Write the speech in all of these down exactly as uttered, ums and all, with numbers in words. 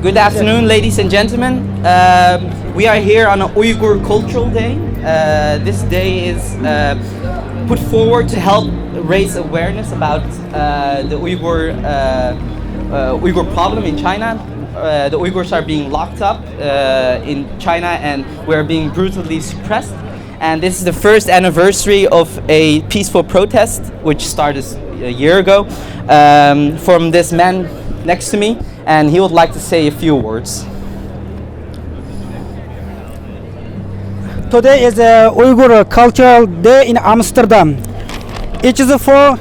Good afternoon, ladies and gentlemen. Um, we are here on an Uyghur Cultural Day. Uh, this day is uh, put forward to help raise awareness about uh, the Uyghur uh, uh, Uyghur problem in China. Uh, the Uyghurs are being locked up uh, in China, and we're being brutally suppressed. And this is the first anniversary of a peaceful protest which started a year ago um, from this man next to me, and he would like to say a few words. Today is a Uyghur Cultural Day in Amsterdam. It is for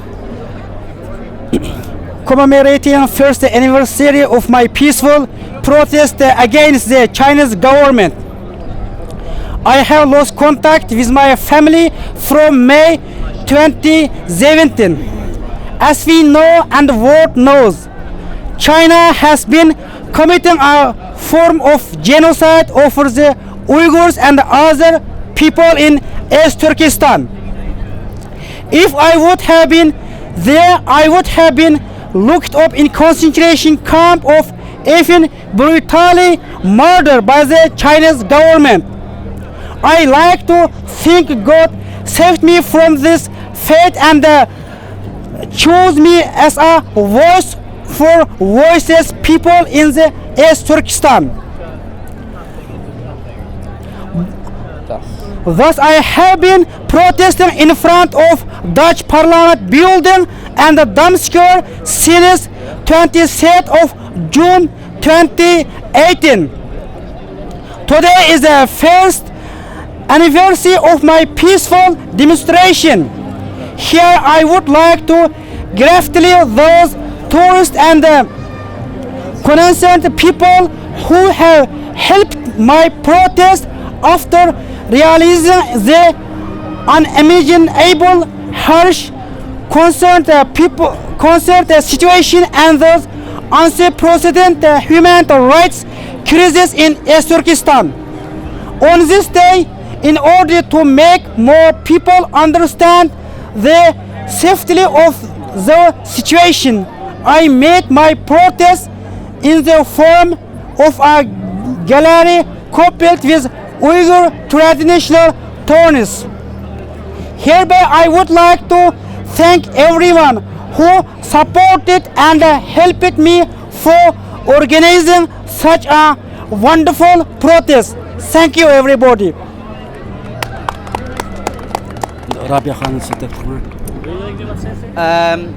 commemorating first anniversary of my peaceful protest against the Chinese government. I have lost contact with my family from May twenty seventeen. As we know and the world knows, China has been committing a form of genocide over the Uyghurs and other people in East Turkestan. If I would have been there, I would have been locked up in concentration camp of even brutally murdered by the Chinese government. I like to think God saved me from this fate and uh, chose me as a voice for voiceless people in the East Turkestan. Thus, I have been protesting in front of Dutch Parliament building and the Dam Square since twenty-third of June twenty eighteen. Today is the first anniversary of my peaceful demonstration. Here I would like to gratefully those tourists and uh, concerned people who have helped my protest after realizing the unimaginable harsh concerned uh, people concerned uh, situation and the unprecedented uh, human rights crisis in East Turkestan. On this day, in order to make more people understand the safety of the situation, I made my protest in the form of a gallery coupled with Uyghur traditional tones. Hereby, I would like to thank everyone who supported and helped me for organizing such a wonderful protest. Thank you, everybody. Rabia Khan, sit down. Um,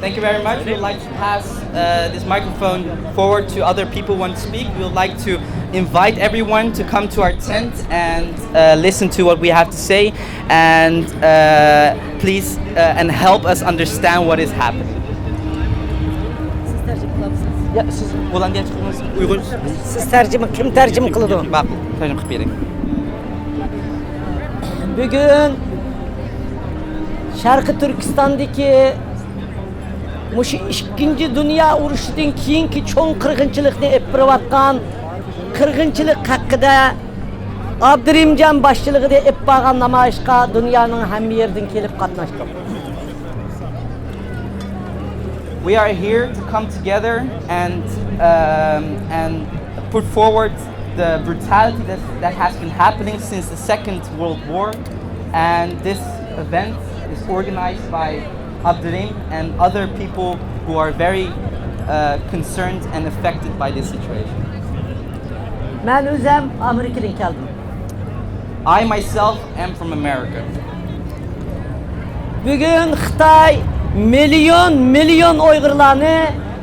thank you very much. We'd like to pass uh, this microphone forward to other people who want to speak. We would like to invite everyone to come to our tent and uh, listen to what we have to say, and uh, please uh, and help us understand what is happening. Siz tarjima qilasiz. Ya, siz Gollandiyacha qilasiz, Uyg'ur. Siz tarjima, kim tarjima qiladi? Ma'qul, tarjima qilib bering. Bugun Sharqiy Turkistondagi mushu ikkinchi dunyo urushidan keyingi cho'ng qirg'inchilikni ep borayotgan qirg'inchilik haqida Abdurimjon boshchiligida ep borgan namoyishga dunyoning hamma yeridan kelib qatnashdik. We are here to come together and um, and put forward the brutality that, that has been happening since the Second World War. And this event is organized by Abdurim and other people who are very uh, concerned and affected by this situation. Men o'zim Amerikadan keldim. I myself am from America. Bugun Xitoy million million Uyg'urlarni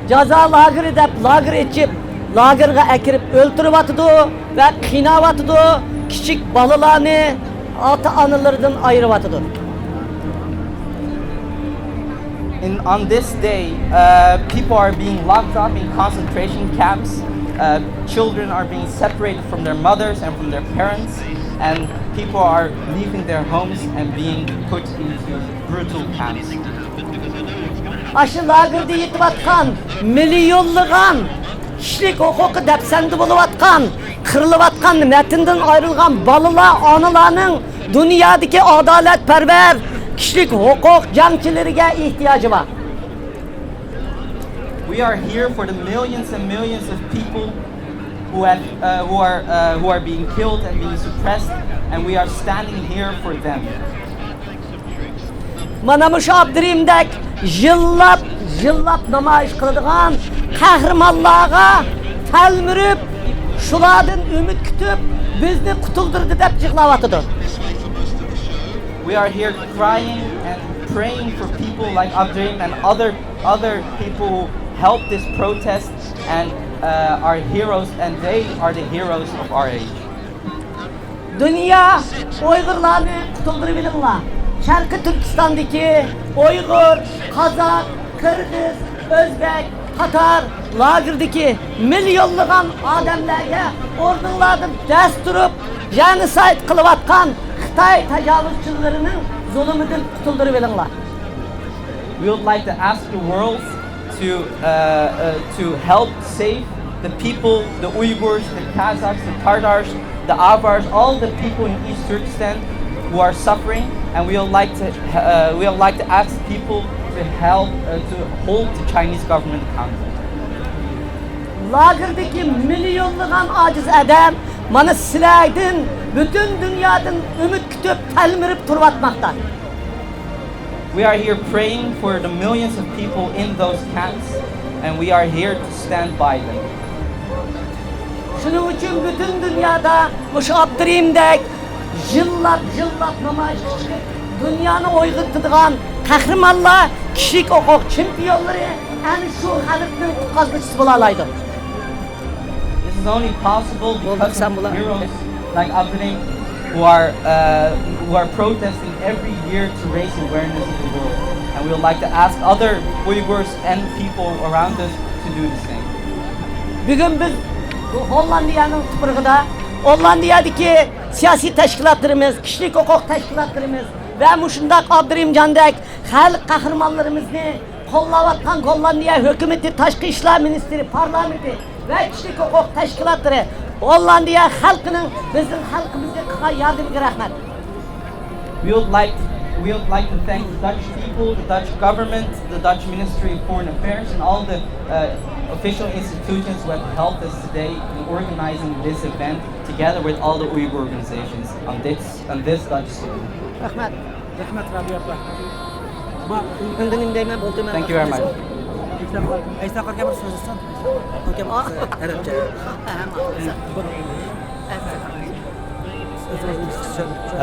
jazo lageri deb lager ichib, lagerga akirib o'ltiryotidi va qiynayotidi. Kichik bolalarni ota-onalaridan ayirib atidi. In, on this day, uh, people are being locked up in concentration camps. Uh, children are being separated from their mothers and from their parents, and people are leaving their homes and being put into brutal camps. Aşı lagerde yetyotgan, millionlagan kişilik huquqi dafsanda bo'layotgan, qirilayotgan, vatanidan ayrilgan bolalar, onalarning dunyodagi adolatparvar kishilik huquq jangchilariga ehtiyoji bor. We are here for the millions and millions of people who have, uh, who are, uh, who are being killed and being suppressed, and we are standing here for them. مانا مۇشۇ ئابدۇرېھىمدەك يىللاپ، يىللاپ نامايىش قىلىدىغان قەھرىمانلارغا تەلمۈرۈپ، شۇلاردىن ئۈمىد كۈتۈپ، بىزنى قۇتۇلدۇردى دەپ يىغلاۋاتىدۇ. We are here crying and praying for people like Abdurrahim and other, other people who helped this protest and, uh, are heroes, and they are the heroes of our age. دۇنيا، ئۇيغۇرلارنى قۇتۇلدۇرۇۋېلىڭلار. شەرقىي تۈركىستاندىكى ئۇيغۇر، قازاق، قىرغىز، ئۆزبەك، تاتار لاگېردىكى مىليونلىغان ئادەملەرگە ئورنۇڭلاردىن دەس تۇرۇپ، جېنوسايد قىلىۋاتقان خىتاي تاجاۋۇزچىلىرىنىڭ زۇلۇمىدىن قۇتۇلدۇرۇۋېلىڭلار. We would like to ask the world to, uh, uh, to help save the people, the Uyghurs, the Kazakhs, the Tatars, the Avars, all the people in East Turkestan who are suffering, and we would like to, uh, we would like to ask people to help, uh, to hold the Chinese government accountable. لاگېردىكى مىليونلىغان ئاجىز ئادەم مانا سىلەردىن، پۈتۈن دۇنيادىن ئۈمىد كۈتۈپ، تەلمۈرۈپ تۇرۇۋاتماقتا. We are here praying for the millions of people in those camps, and we are here to stand by them. شۇنىڭ ئۈچۈن پۈتۈن دۇنيادا مۇشۇ ئابدۇرېھىمدەك يىللاپ، يىللاپ نامايىش قىلىپ، دۇنيانى ئويغىتىدىغان قەھرىمانلار، كىشىلىك ھوقۇق چېمپىيونلىرى ئەنە شۇ خەلقنىڭ قۇتقازغۇچىسى بولالايدۇ. This is only possible because of heroes like Abdurrahim who are, uh, who are protesting every year to raise awareness of the world. And we would like to ask other Uyghurs and people around us to do the same. بۈگۈن بىز بۇ ھوللاندىيەنىڭ تۇپرىقىدا، ھوللاندىيەدىكى سىياسىي تەشكىلاتلىرىمىز، كىشىلىك ھوقۇق تەشكىلاتلىرىمىز ۋە مۇشۇنداق ئابدۇرېھىمجاندەك خەلق قەھرىمانلىرىمىزنى قوللاۋاتقان گوللاندىيە ھۆكۈمىتى، تاشقى ئىشلار مىنىستىرى، پارلامېنتى ۋە كىشىلىك ھوقۇق تەشكىلاتلىرى، گوللاندىيە خەلقىنىڭ بىزنىڭ خەلقىمىزگە قىلغان ياردىمىگە رەھمەت. We would like, we would like to thank the Dutch people, the Dutch government, the Dutch Ministry of Foreign Affairs, and all the, uh, official institutions who have helped us today in organizing this event together with all the Uyghur organizations on this, on this Dutch soil. رەھمەت. رەھمەت، رابىيە ئاپا. ما، ئىندىنىم دەيمەن، بولدى، مەن Thank you very much. ئەيسا قارىغا بىر سۆزلىسۇن. ئەرەبچە.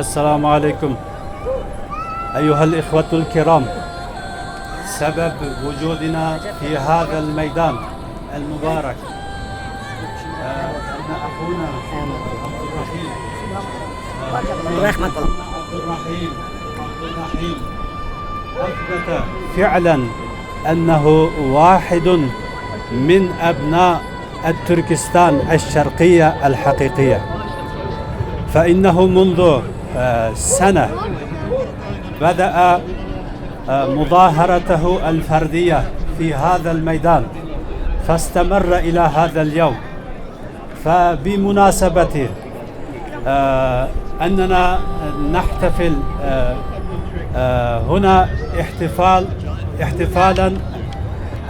السلام عليكم. أيها الإخوة الكرام، سبب وجودنا في هذا الميدان المبارك، آه، أن أخونا عبد الرحيم، آه، رحمة الله. عبد الرحيم، عبد الرحيم أثبت فعلًا أنه واحد من أبناء التركستان الشرقية الحقيقية، فإنه منذ، آه، سنة بدأ، آه، مظاهرته الفردية في هذا الميدان، فاستمر إلى هذا اليوم. فبمناسبة، آه، أننا نحتفل، آه، آه، هنا احتفال، احتفالا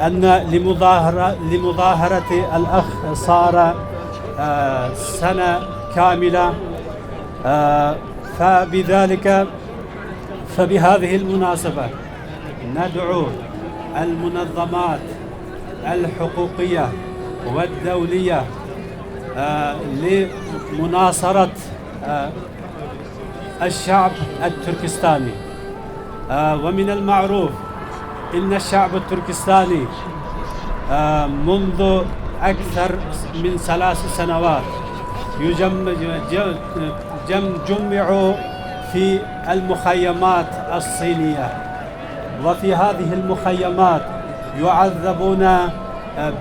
أن لمظاهرة، لمظاهرة الأخ صار، آه، سنة كاملة، آه، فبذلك، فبهذه المناسبة ندعو المنظمات الحقوقية والدولية، آه، لمناصرة، آه، الشعب التركستاني. آه، ومن المعروف إن الشعب التركستاني، آه، منذ أكثر من ثلاث سنوات يجم-، جم-، جم-، جمعوا في المخيمات الصينية، وفي هذه المخيمات يعذبون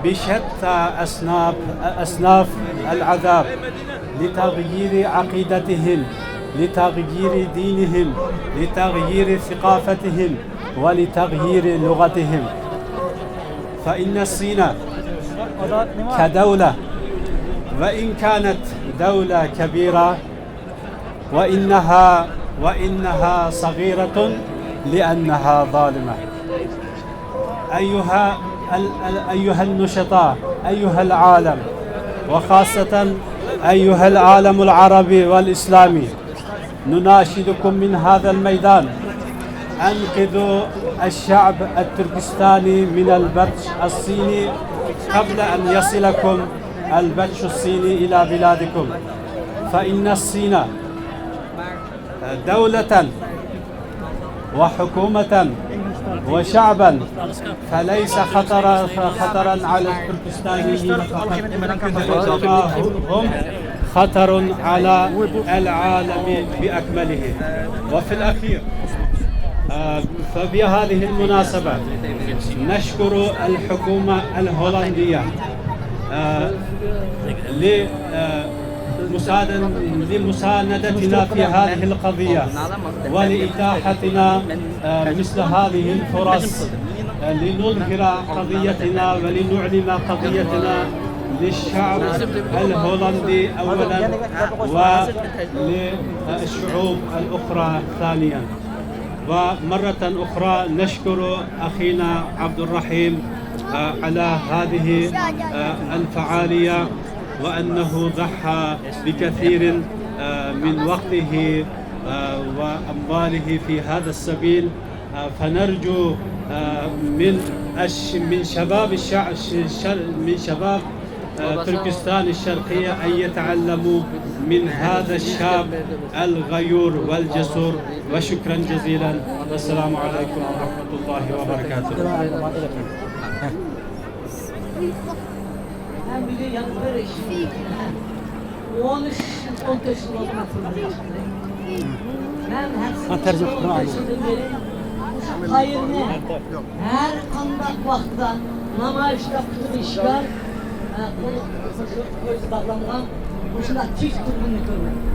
بشتى أصناف، أصناف العذاب لتغيير عقيدتهم، لتغيير دينهم، لتغيير ثقافتهم، ولتغيير لغتهم. فإن الصين كدولة، وإن كانت دولة كبيرة، وإنها، وإنها صغيرة لأنها ظالمة. أيها ال-، ال-، أيها النشطاء، أيها العالم، وخاصة أيها العالم العربي والإسلامي، نناشدكم من هذا الميدان: أنقذوا الشعب التركستاني من البطش الصيني قبل أن يصلكم البطش الصيني إلى بلادكم، فإن الصين دولة وحكومة وشعبا فليس خطر، خطرا على التركستانيين فقط، بل هم خطر على العالم بأكمله. وفي الأخير، آه، فبهذه المناسبة نشكر الحكومة الهولندية، آه، ل، آه، مساعدة، لمساندتنا في هذه القضية ولإتاحتنا، آه، مثل هذه الفرص، آه، لنظهر قضيتنا ولنعلن قضيتنا للشعب الهولندي أولا وللشعوب الأخرى ثانيا. ومرة أخرى نشكر أخينا عبد الرحيم، آه، على هذه، آه، الفعالية، وأنه ضحى بكثير، آه، من وقته، آه، وأمواله في هذا السبيل. آه، فنرجو، آه، من الش-، من شباب الشع-، ش-، شر-، من شباب، آه، تركستان الشرقية أن يتعلموا من هذا الشاب الغيور والجسور. وشكرا جزيلا. والسلام عليكم ورحمة الله وبركاته. مەن بۈگۈن يەنە بىر ئىش، ئون ئۈچ، ئون تۆت يىل بولدى مەن تۈرمىدە ياتقىلى. مەن ھەپتىدە ئون بەش يىلدىن بېرى مۇشۇ قايىلنى ھەر قانداق ۋاقىتتا نامايىشتا پۇتىدا ئىشكار، ھە، قول قويۇپ باغلانغان مۇشۇنداق تىك تۇرغىنىنى كۆرمەيمەن.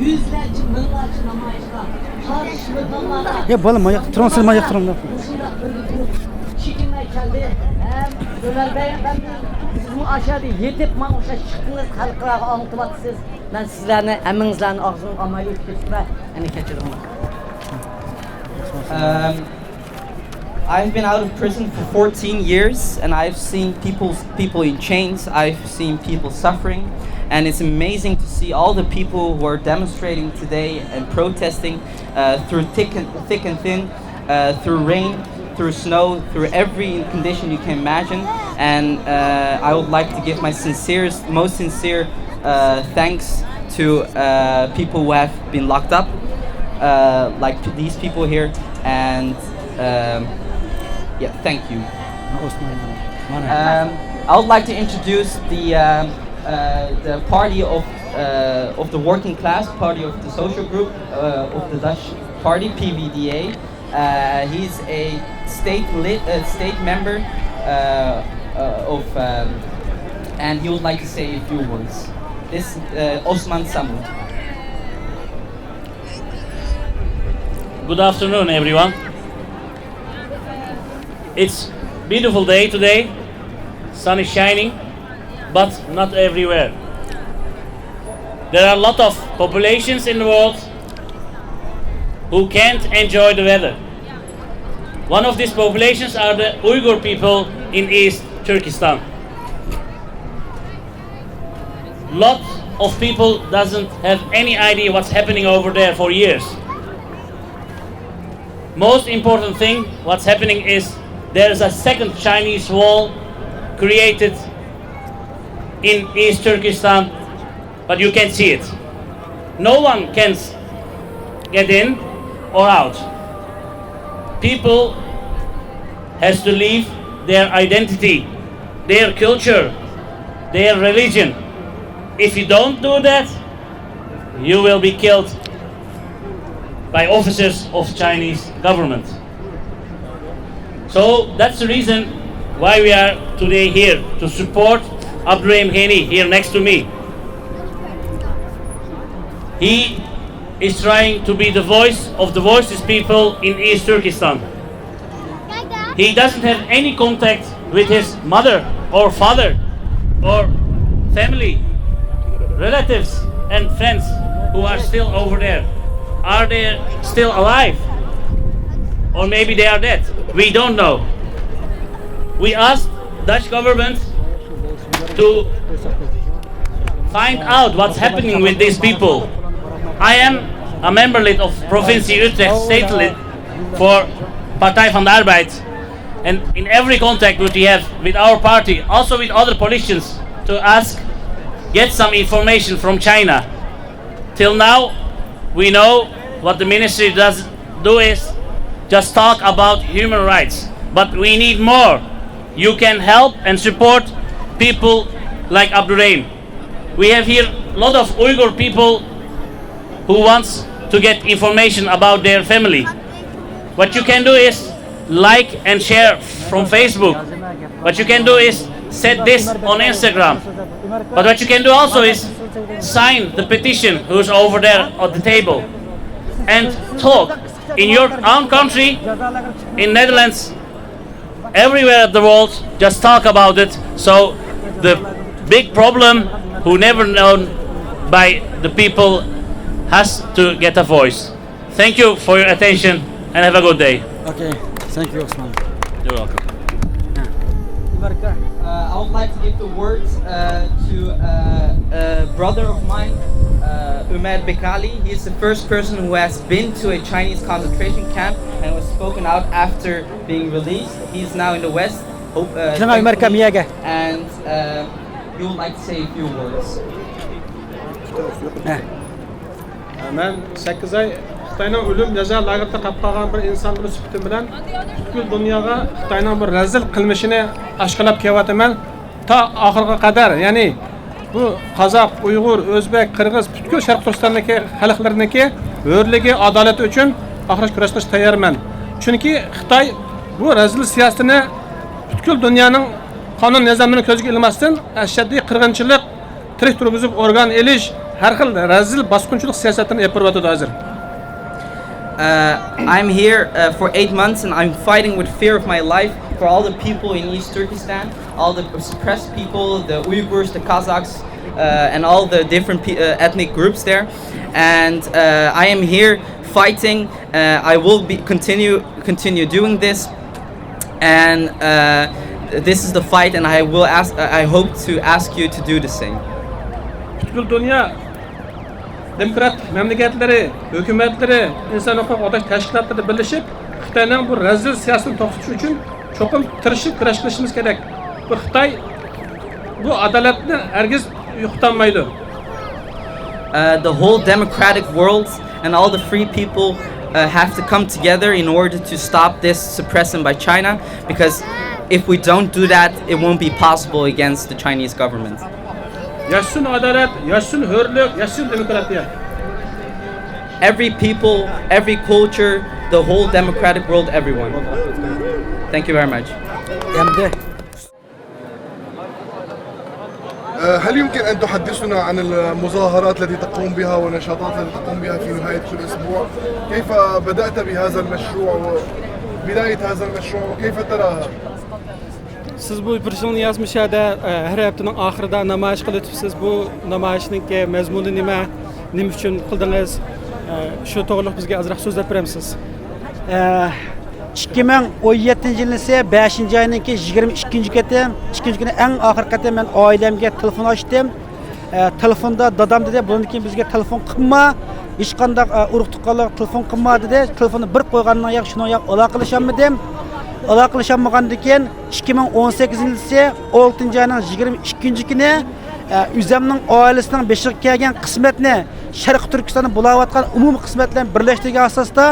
يۈزلەرچە، مىڭلارچە نامايىشقا قارشى شىلىدىغانلارغا يا بالام، ماياقتا تۇرۇڭ، سىز ماياقتا تۇرۇڭ. مۇشۇنداق بىرگە تۇرۇپ چېكىنمەي كەلدى. ھەم جۆلەل بەگ ئەپەندى، سىزمۇ ئاشۇ يەردە يېتىپ ماڭا ئوخشاش چىقتىڭىز، خەلققە ئاڭلىتىۋاتىسىز. مەن سىزلەرنى، ھەممىڭىزلەرنى ئاغزىمغا ئالماي ئۆتۈپ كېتىپمەن. يەنە كەچۈرۈڭلار. Um, I've been out of prison for fourteen years, and I've seen people, people in chains. I've seen people suffering, and it's amazing to see all the people who are demonstrating today and protesting, uh, through thick and, thick and thin, uh, through rain, through snow, through every condition you can imagine. And, uh, I would like to give my sincerest, most sincere, uh, thanks to, uh, people who have been locked up, uh, like these people here, and, um, yeah, thank you. Um, I would like to introduce the, um, uh, the party of, uh, of the working class, party of the social group, uh, of the Dutch party, P V D A. Uh, he's a state li-, uh, state member, uh, uh, of, um, and he would like to say a few words. This, uh, Osman Samu. Good afternoon, everyone. It's beautiful day today. Sun is shining, but not everywhere. There are a lot of populations in the world who can't enjoy the weather. One of these populations are the Uyghur people in East Turkestan. Lot of people doesn't have any idea what's happening over there for years. Most important thing, what's happening is there is a second Chinese wall created in East Turkestan, but you can't see it. No one can s-, get in or out. People has to leave their identity, their culture, their religion. If you don't do that, you will be killed by officers of Chinese government. So that's the reason why we are today here to support Abdurahim Ghani here next to me. He is trying to be the voice of the voiceless people in East Turkestan. He doesn't have any contact with his mother or father or family, relatives and friends who are still over there. Are they still alive? Or maybe they are dead. We don't know. We asked Dutch government to Find out what's happening with these people. I am a member lid of Provincie Utrecht statenlid for Partij van de Arbeid. And in every contact that we have with our party, also with other politicians, to ask, get some information from China. Till now, we know what the ministry does do is just talk about human rights. But we need more. You can help and support people like Abdurrahim. We have here a lot of Uyghur people who wants to get information about their family. What you can do is like and share from Facebook. What you can do is set this on Instagram. But what you can do also is sign the petition who's over there at the table and talk in your own country, in Netherlands, everywhere at the world, just talk about it. So the big problem who never known by the people has to get a voice. Thank you for your attention and have a good day. Okay, thank you, Osman. You're welcome. Uh, I would like to give the words uh, to uh, a brother of mine, uh, Umer Bekali. He's the first person who has been to a Chinese concentration camp and was spoken out after being released. He's now in the West. Hope, uh, Can I thankfully, America, Miyagi? And uh, he would like to say a few words. مەن سەككىز ئاي خىتاينىڭ ئۆلۈم جازا لاگېرىدا قاپقالغان بىر ئىنسان بولۇش سۈپىتىم بىلەن پۈتكۈل دۇنياغا خىتاينىڭ بۇ رەزىل قىلمىشىنى ئاشكارىلاپ كېلىۋاتىمەن. تا ئاخىرغا قەدەر، يەنى بۇ قازاق، ئۇيغۇر، ئۆزبەك، قىرغىز، پۈتكۈل شەرقىي تۈركىستاندىكى خەلقلىرىنىڭكى ھۆرلۈكى، ئادالىتى ئۈچۈن ئاخىرغىچە كۈرەش قىلىشقا تەييارمەن. چۈنكى خىتاي بۇ رەزىل سىياسىتىنى پۈتكۈل دۇنيانىڭ قانۇن نىزاملىرىنى كۆزگە ئىلماستىن، ئەشەددىي قىرغىنچىلىق، تىرىك تۇرغۇزۇپ ئورگان ئېلىش، ھەر خىل رەزىل باسقۇنچىلىق سىياسەتلىرىنى ئېلىپ بېرىۋاتىدۇ ھازىر. Uh, I'm here uh, for eight months and I'm fighting with fear of my life for all the people in East Turkestan, all the suppressed people, the Uyghurs, the Kazakhs, uh, and all the different pe- uh, ethnic groups there. And uh, I am here fighting. Uh, I will be continue continue doing this. And uh, this is the fight, and I will ask. I hope to ask you to do the same. پۈتكۈل دۇنيا دېموكراتىك مەملىكەتلىرى، ھۆكۈمەتلىرى، ئىنسان ھوقۇق قوغداش تەشكىلاتلىرى بىرلىشىپ، خىتاينىڭ بۇ رەزىل سىياسىتىنى توختىتىش ئۈچۈن چوقۇم تىرىشىپ كۈرەش قىلىشىمىز كېرەك. بۇ خىتاي بۇ ئادالەتنى ھەرگىز يوقىتالمايدۇ. Uh, the whole democratic world and all the free people uh, have to come together in order to stop this suppression by China, because if we don't do that, it won't be possible against the Chinese government. ياشىسۇن ئادالەت، ياشىسۇن ھۆرلۈك، ياشىسۇن دېموكراتىيە. Every people, every culture, the whole democratic world, everyone. Thank you very much. ئەمدى هل يمكن أن تحدثنا عن المظاهرات التي تقوم بها والنشاطات التي تقوم بها في نهاية كل أسبوع؟ كيف بدأت بهذا المشروع وبداية هذا المشروع وكيف تراها؟ سىز بۇ بىر يىلنى يازمىش يەردە ھەر ھەپتىنىڭ ئاخىرىدا نامايىش قىلىۋېتىپسىز. بۇ نامايىشنىڭكى مەزمۇنى نېمە؟ نېمە ئۈچۈن قىلدىڭىز؟ شۇ توغرىلىق بىزگە ئازراق سۆزلەپ بېرەمسىز؟ ئىككى مىڭ ئون يەتتىنچى يىلىسى بەشىنچى ئاينىڭكى يىگىرمە ئىككىنچى قېتىم، ئىككىنچى كۈنى ئەڭ ئاخىرقى قېتىم مەن ئائىلەمگە تېلېفون ئاچتىم. تېلېفوندا دادام دېدى، بۇندىن كېيىن بىزگە تېلېفون قىلما، ھېچقانداق ئۇرۇق تۇغقانلارغا تېلېفون قىلما دېدى. تېلېفوننى بىر قويغاندىن ياق شۇنىڭ ياق ئالاقىلىشالمىدىم. ئالاقىلىشالمىغاندىن كېيىن ئىككى مىڭ ئون سەككىزىنچى يىلىسى ئالتىنچى ئاينىڭ يىگىرمە ئىككىنچى كۈنى ئۆزەمنىڭ ئائىلىسىنىڭ بېشىغا كەلگەن قىسمەتنى شەرقىي تۈركىستاندا بولاۋاتقان ئومۇمىي قىسمەت بىلەن بىرلەشتۈرگەن ئاساستا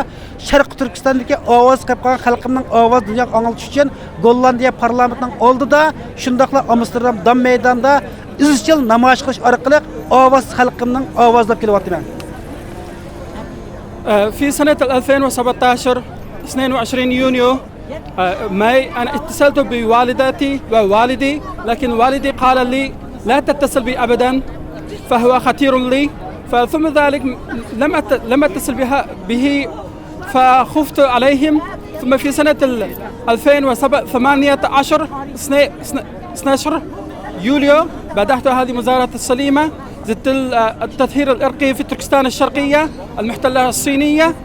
شەرقىي تۈركىستاندىكى ئاۋازى قېلىپ قالغان خەلقىمنىڭ ئاۋازى دۇنياغا ئاڭلىتىش ئۈچۈن گوللاندىيە پارلامېنتىنىڭ ئالدىدا، شۇنداقلا ئامستېردام دام مەيدانىدا ئىزچىل نامايىش قىلىش ئارقىلىق ئاۋازسىز خەلقىمنىڭ ئاۋازى دەپ كېلىۋاتىمەن. في سنة ألفين وسبعتاشر اثنين وعشرين يونيو ماي، أنا اتصلت بوالدتي ووالدي، لكن والدي قال لي: "لا تتصل بي أبدًا، فهو خطير لي". فثم ذلك لم أت-، لم أتصل بها، به، فخفت عليهم. ثم في سنة ألفين وسبعة، ثمانية عشر، اثني-، اثني-، اثناشر يوليو، بدأت هذه المظاهرات السليمة ضد ال-، التطهير العرقي في تركستان الشرقية المحتلة الصينية.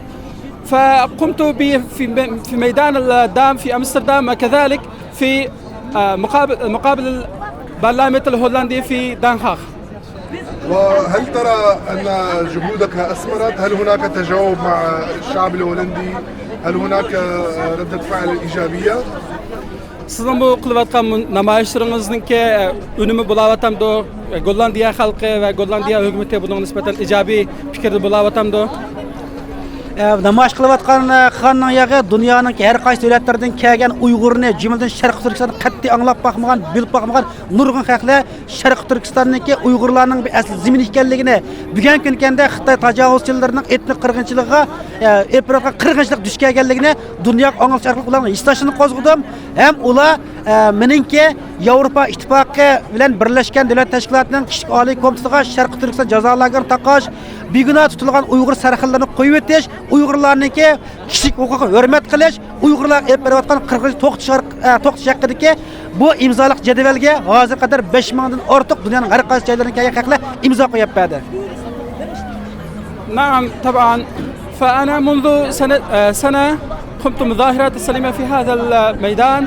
فقمت ب-، في م-، في ميدان الدام في أمستردام، وكذلك في، آه، مقابل، مقابل البرلمان الهولندي في دان هاغ. وهل ترى أن جهودك أثمرت؟ هل هناك تجاوب مع الشعب الهولندي؟ هل هناك ردة فعل إيجابية؟ سىزنىڭ بۇ قىلىۋاتقان مۇ-، نامايىشلىرىڭىزنىڭكى ئۈنۈمى بولاۋاتامدۇ؟ گوللاندىيە خەلقى ۋە گوللاندىيە ھۆكۈمىتى بۇنىڭغا نىسبەتەن ئىجابىي پىكىردە بولاۋاتامدۇ؟ ئە، نامايىش قىلىۋاتقان، ئە، خاننىڭ يېغى دۇنيانىڭ ھەر قايسى دۆلەتلىرىدىن كەلگەن ئۇيغۇرنى، جۈملىدىن شەرقىي تۈركىستاننى قەتئىي ئاڭلاپ باقمىغان، بىلىپ باقمىغان نۇرغۇن خەقلەر شەرقىي تۈركىستاندىكى ئۇيغۇرلارنىڭ بىر ئەسلى زېمىن ئىكەنلىكىنى، بۈگۈنكى كۈندە خىتاي تاجاۋۇزچىلىرىنىڭ ئېتنىك قىرغىنچىلىقىغا، ئە، ئېلىپ بېرىۋاتقان قىرغىنچىلىق دۇچ كەلگەنلىكىنى دۇنياغا ئاڭلىتىش ئارقىلىق ئۇلارنىڭ ھېسداشلىقىنى قوزغىدىم. ھەم ئۇلار، ئە، مېنىڭكى ياۋروپا ئىتتىپاقى بىلەن بىرلەشكەن دۆلەت تەشكىلاتىنىڭ كىشىلىك ئالىي كومىتېتىغا شەرقىي تۈركىستان جازا لاگېرىنى تاقاش، بىگۇناھ تۇتۇلغان ئۇيغۇر سەرخىللىرىنى قويۇۋېتىش، ئۇيغۇرلارنىڭكى كىشىلىك ھوقۇقىغا ھۆرمەت قىلىش، ئۇيغۇرلارغا ئېلىپ بېرىۋاتقان قىرغىنچىلىق توختىتىش ھەق-، ئە، توختىتىش ھەققىدىكى بۇ ئىمزالىق جەدۋەلگە ھازىرغا قەدەر بەش مىڭدىن ئارتۇق دۇنيانىڭ ھەر قايسى جايلىرىدىن كەلگەن خەقلەر ئىمزا قويۇپ بەردى. نعم، طبعا. فأنا منذ سنة، آه، سنة قمت مظاهرات سليمة في هذا الميدان،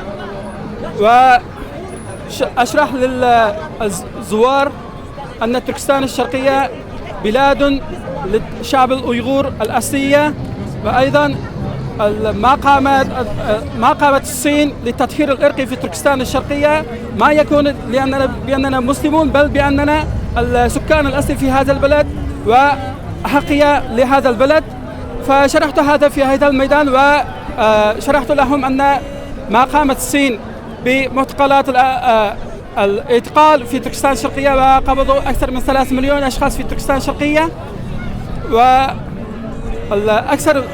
وأشرح للزوار أن تركستان الشرقية بلاد للشعب الأيغور الأصلية، وأيضا ال-، ما قامت، ما قامت الصين للتطهير العرقي في تركستان الشرقية، ما يكون لأننا، بأننا مسلمون، بل بأننا السكان الأصلي في هذا البلد وأحقية لهذا البلد. فشرحت هذا في هذا الميدان، وشرحت لهم أن ما قامت الصين بمعتقلات ال-، آه، الاعتقال في تركستان الشرقية، وقبضوا أكثر من ثلاثة مليون أشخاص في تركستان الشرقية، والأكثر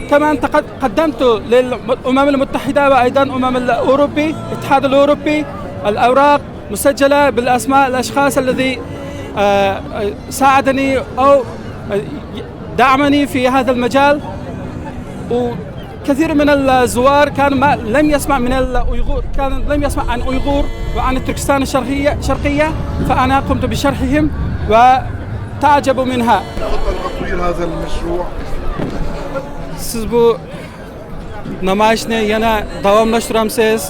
كمان تقد-، قدمت للأمم المتحدة وأيضا الأمم الأوروبي، الاتحاد الأوروبي، الأوراق مسجلة بالأسماء الأشخاص الذي، آه، ساعدني أو دعمني في هذا المجال. وكثير من الزوار كان ما لم يسمع من الأيغور، كان لم يسمع عن أيغور وعن تركستان الشرقية، شرقية، فأنا قمت بشرحهم وتعجبوا منها. خطة لتطوير هذا المشروع؟ سىز بۇ نامايىشنى يەنە داۋاملاشتۇرامسىز؟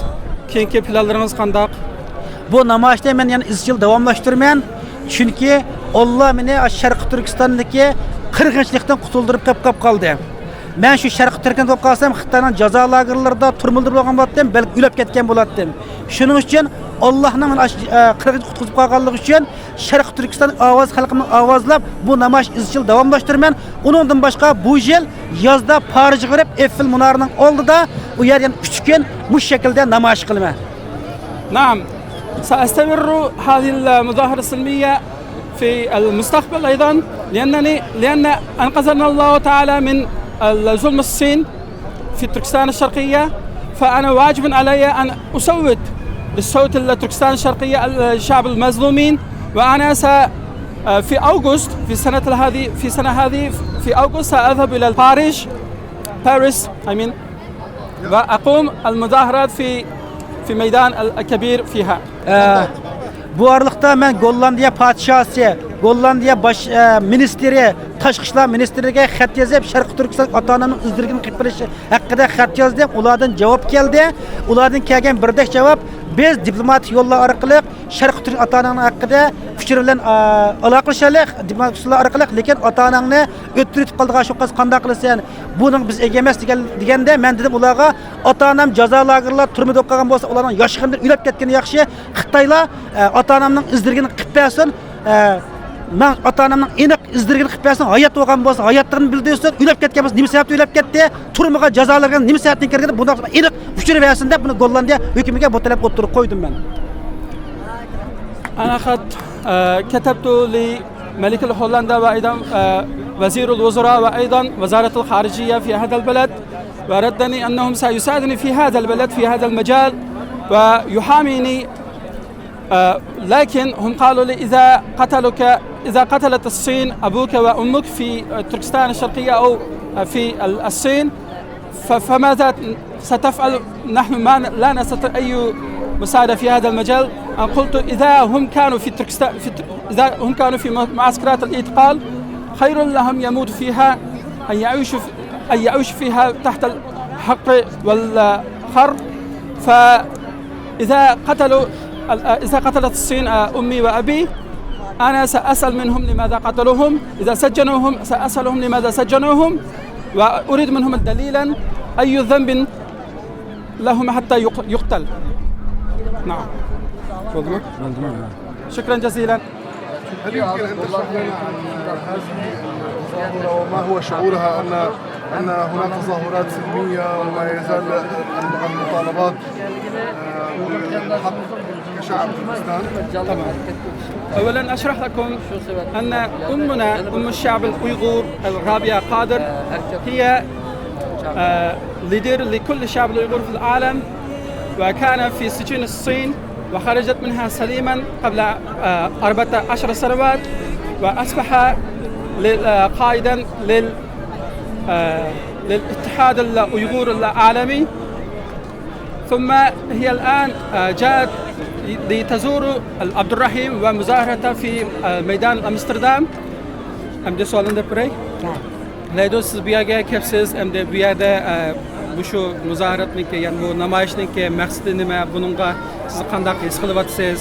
كېيىنكى پىلانلىرىڭىز قانداق؟ بۇ نامايىشنى مەن يەنە ئىزچىل داۋاملاشتۇرىمەن. چۈنكى ئاللا مېنى شەرقىي تۈركىستاندىكى قىرغىنچىلىقتىن قۇتۇلدۇرۇپ قاپ، قاپ قالدى. مەن شۇ شەرقىي تۈركىستاندا بولۇپ قالسام، خىتاينىڭ جازا لاگېرلىرىدا تۈرمىلىدە بولغان بولاتتىم، بەلكى ئۆلۈپ كەتكەن بولاتتىم. شۇنىڭ ئۈچۈن ئاللانىڭ مېنى ئاشۇ، ئە، قىرغىنچىلىق قۇتقۇزۇپ قالغانلىقى ئۈچۈن شەرقىي تۈركىستان ئاۋازى خەلقىمنىڭ ئاۋازى دەپ بۇ نامايىش ئىزچىل داۋاملاشتۇرىمەن. ئۇنىڭدىن باشقا بۇ يىل يازدا پارىژغا بېرىپ، ئېففېل مۇنارىنىڭ ئالدىدا ئۇ يەردە يەنە ئۈچ كۈن مۇشۇ شەكىلدە نامايىش قىلىمەن. نعم، سأستمر هذه المظاهرة السلمية في المستقبل أيضا، لأنني، لأن أنقذنا الله تعالى من الظلم الصين في تركستان الشرقية، فأنا واجب علي أن أصوت بالصوت لتركستان الشرقية، الشعب المظلومين. وأنا س-، في أغسطس، في سنة هذه، في سنة هذه، في أغسطس سأذهب إلى باريس، باريس، I mean، وأقوم المظاهرات في، في ميدان الكبير فيها. ئە، بۇ ئارىلىقتا مەن گوللاندىيە پادىشاھى، گوللاندىيە باش، ئە، مىنىستىرى، تاشقى ئىشلار مىنىستىرلىكىگە خەت يېزىپ، شەرقىي تۈركىستان ئاتا-ئانامنىڭ ئىز-دېرىكىنى قىلىپ بېرىش ھەققىدە خەت يازدىم. ئۇلاردىن جاۋاب كەلدى. ئۇلاردىن كەلگەن بىردەك جاۋاب، بىز دىپلوماتىك يوللار ئارقىلىق شەرقىي تۈرك ئاتا-ئاناڭنىڭ ھەققىدە ئۇچۇر بىلەن، ئا، ئالاقىلىشايلى، دىپلوماتىك ئۇسۇللار ئارقىلىق، لېكىن ئاتا-ئاناڭنى ئۆتتۈرۈپ قالىدىغان شۇ قىز قانداق قىلىسەن؟ بۇنىڭ بىز ئىگە ئەمەس دېگەن، دېگەندە مەن دېدىم ئۇلارغا، ئاتا-ئانام جازا لاگېرلار، تۈرمىدە ئوقۇغان بولسا، ئۇلارنىڭ ياشىغىنىدىن ئۆلۈپ كەتكىنى ياخشى. خىتايلار، ئە، ئاتا-ئانامنىڭ ئىز-دېرىكىنى قىلىپ بەرسۇن. ئە، مەن ئاتا-ئانامنىڭ ئېنىق ئىز-دېرىكىنى قىلىپ بەرسۇن. ھاياتتا بولغان بولسا، ھاياتلىقىنى بىلدۈرسۇن. ئۆلۈپ كەتكەن بولسا، نېمە سەۋەبتىن ئۆلۈپ كەتتى؟ تۈرمىگە جازا ئالغان نېمە سەۋەبتىن كىرگەن؟ بۇنداق ئېنىق ئۇچۇر بەرسۇن دەپ، بۇنى گوللاندىيە ھۆكۈمىتىگە بۇ تەلەپ ئوتتۇرىغا قويدۇم مەن. أنا قد، آه، كتبت لملك هولندا وأيضا، آه، وزير الوزراء وأيضا وزارة الخارجية في هذا البلد، وردني أنهم سيساعدني في هذا البلد، في هذا المجال، ويحاميني. آه، لكن هم قالوا لي: إذا قتلك، إذا قتلت الصين أبوك وأمك في، آه، تركستان الشرقية أو، آه، في ال-، الصين، ف-، فماذا ستفعل؟ نحن ما ن-، لا نستطيع أي مساعدة في هذا المجال. أنا قلت: إذا هم كانوا في تركستان، في تر-، إذا هم كانوا في م-، معسكرات الاعتقال، خير لهم يموتوا فيها، أن يعيشوا في، أن يعيشوا فيها تحت الحقر والخر. فإذا قتلوا، إذا قتلت الصين أمي وأبي، أنا سأسأل منهم لماذا قتلوهم، إذا سجنوهم سأسألهم لماذا سجنوهم، وأريد منهم دليلا أي ذنب لهم حتى يق-، يقتل. نعم. شكرا جزيلا. هل يمكن أن تشرح لنا عن هذه المظاهرة وما هو شعورها أن، أن هناك تظاهرات سلمية وما يزال المطالبات، آه، بالحق كشعب تركستان؟ تمام. أولا أشرح لكم أن أمنا، أم الشعب الأيغور، الرابعة قادر، هي، آه، ليدر لكل الشعب الأيغور في العالم، وكان في سجن الصين وخرجت منها سليما قبل، آه، أربعة عشر سنوات، وأصبح لل-، آه، قائدا لل-، آه، للاتحاد الأيغور العالمي. ثم هي الآن، آه، جاءت لتزور عبد الرحيم ومزاحمتها في، آه، ميدان أمستردام. ئەمدى سوئالىنى دەپ بېرەي. دەيدۇ، سىز بۇ يەرگە كەپسىز، ئەمدى بۇ يەردە، ئە، مۇشۇ مۇزاھىرەتنىڭكى، يەنى بۇ نامايىشنىڭكى مەقسىتى نېمە؟ بۇنىڭغا سىز قانداق ھېس قىلىۋاتىسىز؟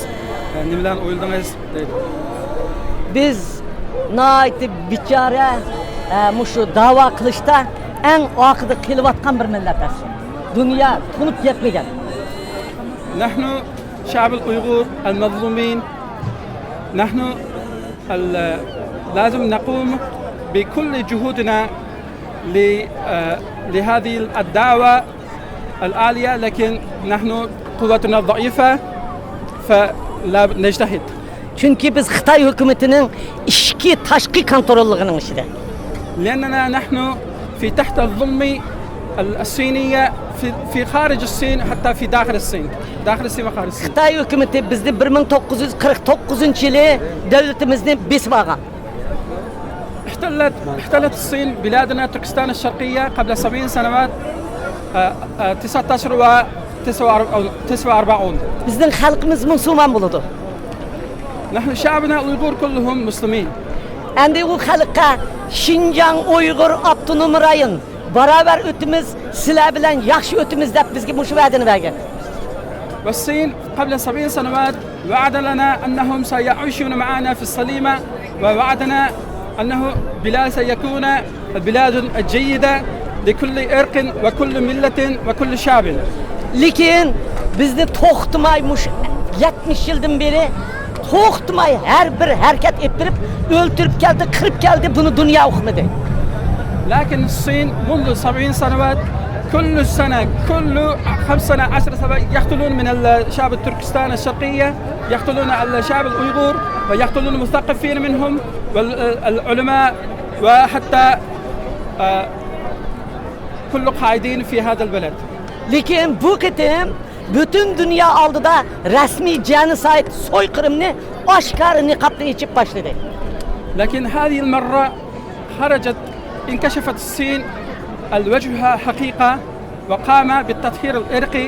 ئە، نېمىلەرنى ئويلىدىڭىز؟ دەيدۇ. بىز ناھايىتى بىچارە، ئە، مۇشۇ داۋا قىلىشتا ئەڭ ئارقىدا قېلىۋاتقان بىر مىللەت ئەسلى. دۇنيا تونۇپ يەتمىگەن. نحن شعب الأيغور المظلومين. نحن ال-، لازم نقوم بكل جهودنا ل-، آه، لهذه الدعوة العالية، لكن نحن قوتنا ضعيفة، فلا نجتهد. چۈنكى بىز خىتاي ھۆكۈمىتىنىڭ ئىچكى، تاشقى كونتروللۇقىنىڭ ئىچىدە. لأننا نحن في تحت الظلم الصينية في، في خارج الصين، حتى في داخل الصين، داخل الصين وخارج الصين. خىتاي ھۆكۈمىتى بىزنى بىر مىڭ توققۇز يۈز قىرىق توققۇزىنچى يىلى دۆلىتىمىزنى بېسىپ ئالغان. احتلت، احتلت الصين بلادنا تركستان الشرقية قبل سبعين سنوات، آه، آه، تسعتاشر و تسعة وأربعون. بىزنىڭ خەلقىمىز مۇسۇلمان بولىدۇ. نحن شعبنا الأيغور كلهم مسلمين. ئەمدى ئۇ خەلققە شىنجاڭ ئۇيغۇر ئاپتونوم رايون باراۋەر ئۆتىمىز، سىلەر بىلەن ياخشى ئۆتىمىز دەپ بىزگە مۇشۇ ۋەدىنى بەرگەن. والصين قبل سبعين سنوات وعد لنا أنهم سيعيشون معنا في السليمة، ووعدنا أنه بلاد سيكون بلاد جيدة لكل عرق وكل ملة وكل شعب. لېكىن بىزنى توختىماي مۇشۇ يەتمىش يىلدىن بېرى توختىماي ھەر بىر ھەرىكەت ئېلىپ بېرىپ، ئۆلتۈرۈپ كەلدى، قىرىپ كەلدى، بۇنى دۇنيا ئۇقمىدى. لكن الصين منذ سبعين سنوات كل سنة، كل خمس سنة، عشر سنوات يقتلون من الشعب التركستان الشرقية، يقتلون الشعب الأيغور، ويقتلون المثقفين منهم، والعلماء، وحتى، آه، كل قائدين في هذا البلد. لېكىن بۇ قېتىم پۈتۈن دۇنيا ئالدىدا رەسمىي جېنوسايد، سويقىرىمنى ئاشكارا نىقابنى ئېچىپ باشلىدى. لكن هذه المرة خرجت، انكشفت الصين الوجه حقيقة وقام بالتطهير العرقي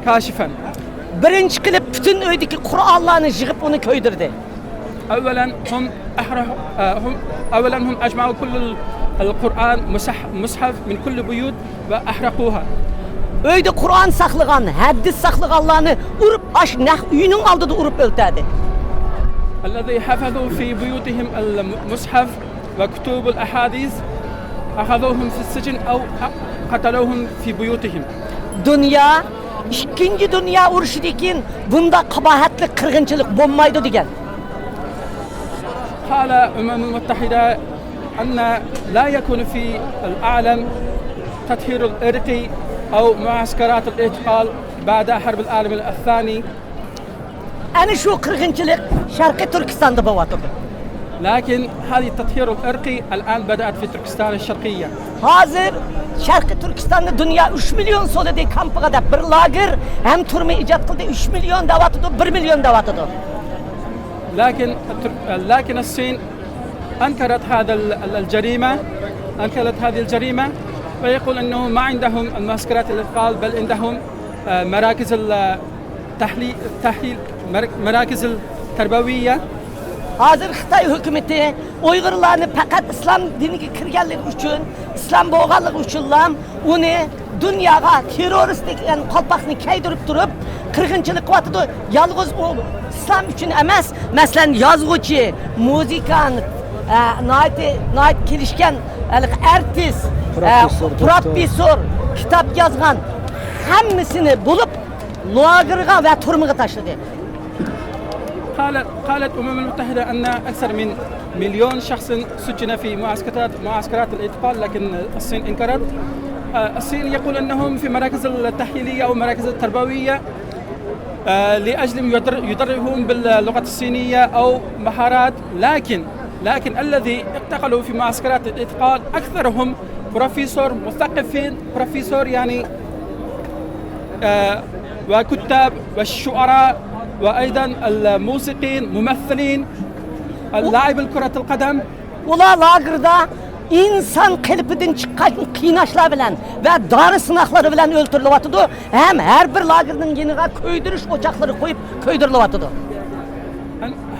كاشفا. بىرىنچى قىلىپ پۈتۈن ئۆيدىكى قۇرئانلارنى يىغىپ ئۇنى كۆيدۈردى. أولا هم أحرق، آه، هم، أولا هم أجمعوا كل ال-، القرآن مصح-، مصحف من كل بيوت وأحرقوها. ئۆيدە قۇرئان ساقلىغان، ھەدىس ساقلىغانلارنى ئۇرۇپ، ئاش نەق ئۆينىڭ ئالدىدا ئۇرۇپ ئۆلتۈردى. الذي حفظوا في بيوتهم المصحف وكتب الأحاديث أخذوهم في السجن أو قتلوهم في بيوتهم. دۇنيا ئىككىنچى دۇنيا ئۇرۇشىدىن كېيىن بۇنداق قاباھەتلىك قىرغىنچىلىق بولمايدۇ دېگەن. قال الأمم المتحدة أن لا يكون في العالم تطهير العرقي أو معسكرات الاعتقال بعد حرب العالم الثاني. ئەنە شۇ قىرغىنچىلىق شەرقىي تۈركىستاندا بولۇۋاتىدۇ. لكن هذه التطهير العرقي الآن بدأت في تركستان الشرقية. ھازىر شەرقىي تۈركىستاندا دۇنيا ئۈچ مىليون سولىدى كامپىغا دەپ بىر لاگېر ھەم تۈرمە ئىجاد قىلدى. ئۈچ مىليون دەۋاتىدۇ، بىر مىليون دەۋاتىدۇ. لكن الترك-، لكن الصين أنكرت هذا ال-، ال-، الجريمة، أنكرت هذه الجريمة، ويقول أنه ما عندهم المعسكرات الإعتقال، بل عندهم، آه، مراكز ال-، تەھلىل، تەھلىل، مەر-، مەراكىزىل تەربىيە. ھازىر خىتاي ھۆكۈمىتى ئۇيغۇرلارنى پەقەت ئىسلام دىنىگە كىرگەنلىكى ئۈچۈن، ئىسلام بولغانلىقى ئۈچۈنلا ئۇنى دۇنياغا تېررورىست دېگەن قالپاقنى كىيدۈرۈپ تۇرۇپ، قىرغىنچىلىق قىلىۋاتىدۇ. يالغۇز ئۇ ئىسلام ئۈچۈن ئەمەس، مەسىلەن، يازغۇچى، مۇزىكانت، ئە، ناھايىتى، ناھايىتى كېلىشكەن ھېلىقى ئارتىس، ئە، پروفېسسور، دوكتور. پروفېسسور، كىتاب يازغان، ھەممىسىنى بولۇپ، لاگېرغا ۋە تۈرمىگە تاشلىدى. قالت قالت الأمم المتحدة أن أكثر من مليون شخص سجن في معسكرات معسكرات الاعتقال، لكن الصين أنكرت. آه، الصين يقول أنهم في مراكز التحليلية أو مراكز التربوية، آه، لأجل يدر- يدربهم باللغة الصينية أو مهارات، لكن لكن الذي اعتقلوا في معسكرات الاعتقال أكثرهم بروفيسور، مثقفين، بروفيسور يعني، آه، وكتاب والشعراء وأيضا الموسيقيين، ممثلين، اللاعب كرة القدم. ئۇلار لاگېردا ئىنسان قېلىپىدىن چىققان قىيناشلار بىلەن ۋە دارى سىناقلىرى بىلەن ئۆلتۈرۈلۈۋاتىدۇ ھەم ھەر بىر لاگېرنىڭ يېنىغا كۆيدۈرۈش ئوچاقلىرى قويۇپ كۆيدۈرۈلۈۋاتىدۇ.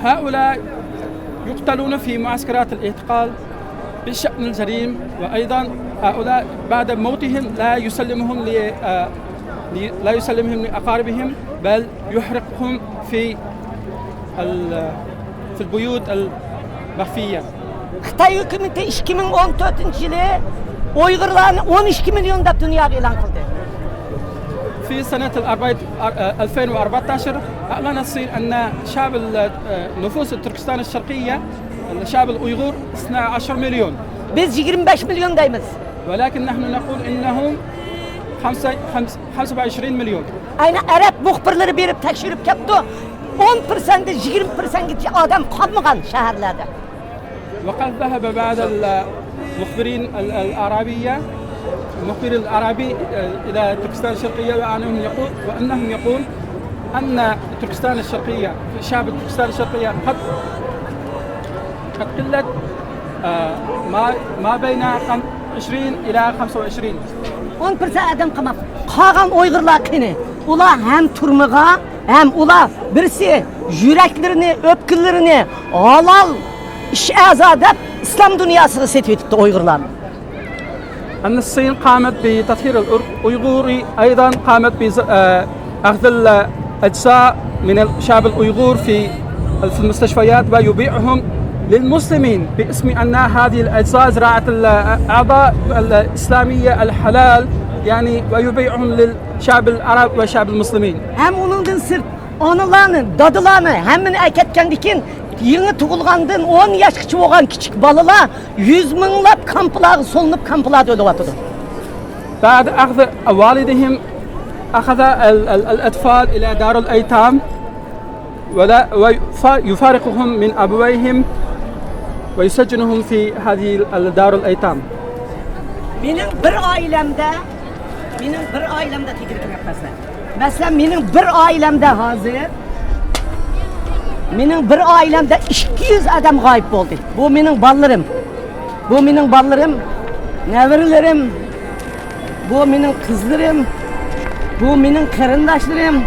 هؤلاء يقتلون في معسكرات الاعتقال بشأن الجريم، وأيضا هؤلاء بعد موتهم لا يسلمهم ل- آه، ل- لا يسلمهم لأقاربهم، بل يحرقهم في ال- في البيوت المخفية. خىتاي ھۆكۈمىتى ئىككى مىڭ ئون تۆتىنچى يىلى ئۇيغۇرلارنى ئون ئىككى مىليون دەپ دۇنياغا ئېلان قىلدى. في سنة الأربعة- آه، ألفين وأربعتاشر أعلن الصين أن شعب ال- آه، نفوس تركستان الشرقية، الشعب الأيغور، اثنا عشر مليون. بىز يىگىرمە بەش مىليون دەيمىز. ولكن نحن نقول إنهم خمسة- خمس- خمسة وعشرين مليون. ئەينى ئەرەب مۇخبىرلىرى بېرىپ تەكشۈرۈپ كەپتۇ، ئون پىرسەنتتىن يىگىرمە پىرسەنتكىچە ئادەم قالمىغان شەھەرلەردە. وقد ذهب بعض المخبرين ال- الأعرابية، المخبر الأعرابي، آه، إلى تركستان الشرقية، وأنهم يقول وأنهم يقول أن تركستان الشرقية، شعب تركستان الشرقية قد قد قلت، آه، ما ما بين خم- عشرين إلى خمسة وعشرين. ئون پىرسەنت ئادەم قاماپ قالغان ئۇيغۇرلار قېنى؟ ئۇلار ھەم تۈرمىگە، ھەم ئۇلار بىرسى يۈرەكلىرىنى، ئۆپكىلىرىنى ھالال ئىش ئەزا دەپ ئىسلام دۇنياسىغا سېتىۋېتىپتۇ ئۇيغۇرلارنى. أن الصين قامت بتطهير الأيغور، أيضا قامت بأخذ الأجزاء من الشعب الأيغور في في المستشفيات ويبيعهم للمسلمين باسم أن هذه الأجزاء زراعة الأعضاء الإسلامية الحلال، يعني، ويبيعهم للشعب العرب والشعب المسلمين. ھەم ئۇنىڭدىن سىرت، ئانىلارنى، دادىلارنى ھەممىنى ئەكەتكەندىن كېيىن، يېڭى تۇغۇلغاندىن ئون ياشقىچە بولغان كىچىك بالىلار يۈز مىڭلاپ كامپىلارغا سولىنىپ، كامپىلاردا ئۆلۈۋاتىدۇ. بعد أخذ والدهم أخذ ال- ال- الأطفال إلى دار الأيتام، ولا ويفا- يفارقهم من أبويهم ويسجنهم في هذه ال- دار الأيتام. مېنىڭ بىر ئائىلەمدە، مېنىڭ بىر ئائىلەمدە تېگىركىنى مەسىلەن. مەسىلەن، مېنىڭ بىر ئائىلەمدە ھازىر، مېنىڭ بىر ئائىلەمدە ئىككى يۈز ئادەم غايىب بولدى. بۇ مېنىڭ بالىلىرىم. بۇ مېنىڭ بالىلىرىم، نەۋرىلىرىم. بۇ مېنىڭ قىزلىرىم، بۇ مېنىڭ قېرىنداشلىرىم.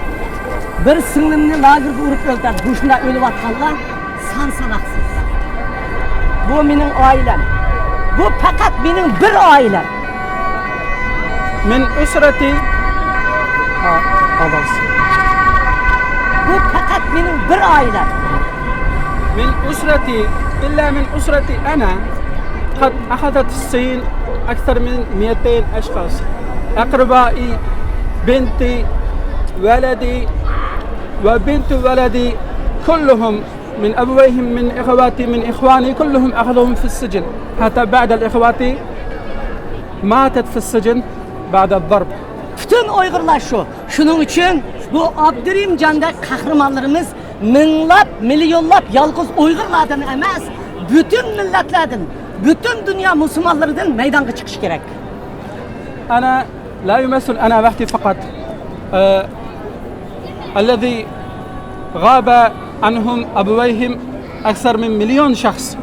بىر سىڭلىمنى لاگېردا ئۇرۇپ ئۆلتۈردى. بۇ شۇنداق ئۆلۈۋاتقانلار سان ساناقسىز. بۇ مېنىڭ ئائىلەم. بۇ پەقەت مېنىڭ بىر ئائىلەم. من أسرتي، بۇ پەقەت مېنىڭ بىر ئائىلەم. من أسرتي، إلا من أسرتي أنا، قد أخذت الصين أكثر من مائتين أشخاص، أقربائي، بنتي، ولدي، وبنت ولدي، كلهم من أبويهم، من إخواتي، من إخواني، كلهم أخذوهم في السجن. حتى بعض الإخواتي ماتت في السجن بعد الضرب. پۈتۈن ئۇيغۇرلار شۇ. شۇنىڭ ئۈچۈن بۇ ئابدۇرېھىمجاندەك قەھرىمانلىرىمىز مىڭلاپ، مىليونلاپ يالغۇز ئۇيغۇرلاردىن ئەمەس، پۈتۈن مىللەتلەردىن، پۈتۈن دۇنيا مۇسۇلمانلىرىدىن مەيدانغا چىقىشى كېرەك. أنا لا يمثل أنا وحدي فقط. آه، الذي غاب عنهم أبويهم أكثر من مليون شخص،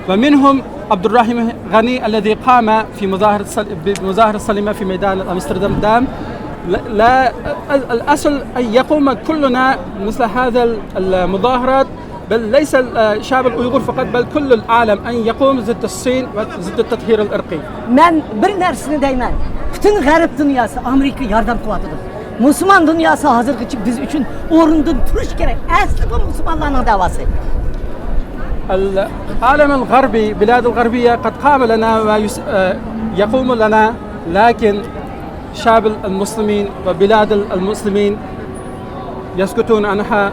ومنهم عبد الرحيم غني الذي قام في مظاهرة سل- بمظاهرة سليمة في ميدان أمستردام. لا، لا، ال- الأصل أن يقوم كلنا مثل هذا ال- المظاهرات، بل ليس ال- الشعب الأيغور فقط، بل كل العالم أن يقوم ضد الصين وضد التطهير العرقي. مەن بىر نەرسىنى دەيمەن، پۈتۈن غەرب دۇنياسى ئامېرىكىغا ياردەم قىلىۋاتىدۇ. مۇسۇلمان دۇنياسى ھازىرغىچە بىز ئۈچۈن ئورنىدىن تۇرۇش كېرەك. ئەسلى بۇ مۇسۇلمانلارنىڭ دەۋاسى. العالم الغربي، بلاد الغربية قد قام لنا ويس-، آه، يقوم لنا، لكن شعب المسلمين وبلاد المسلمين يسكتون عنها،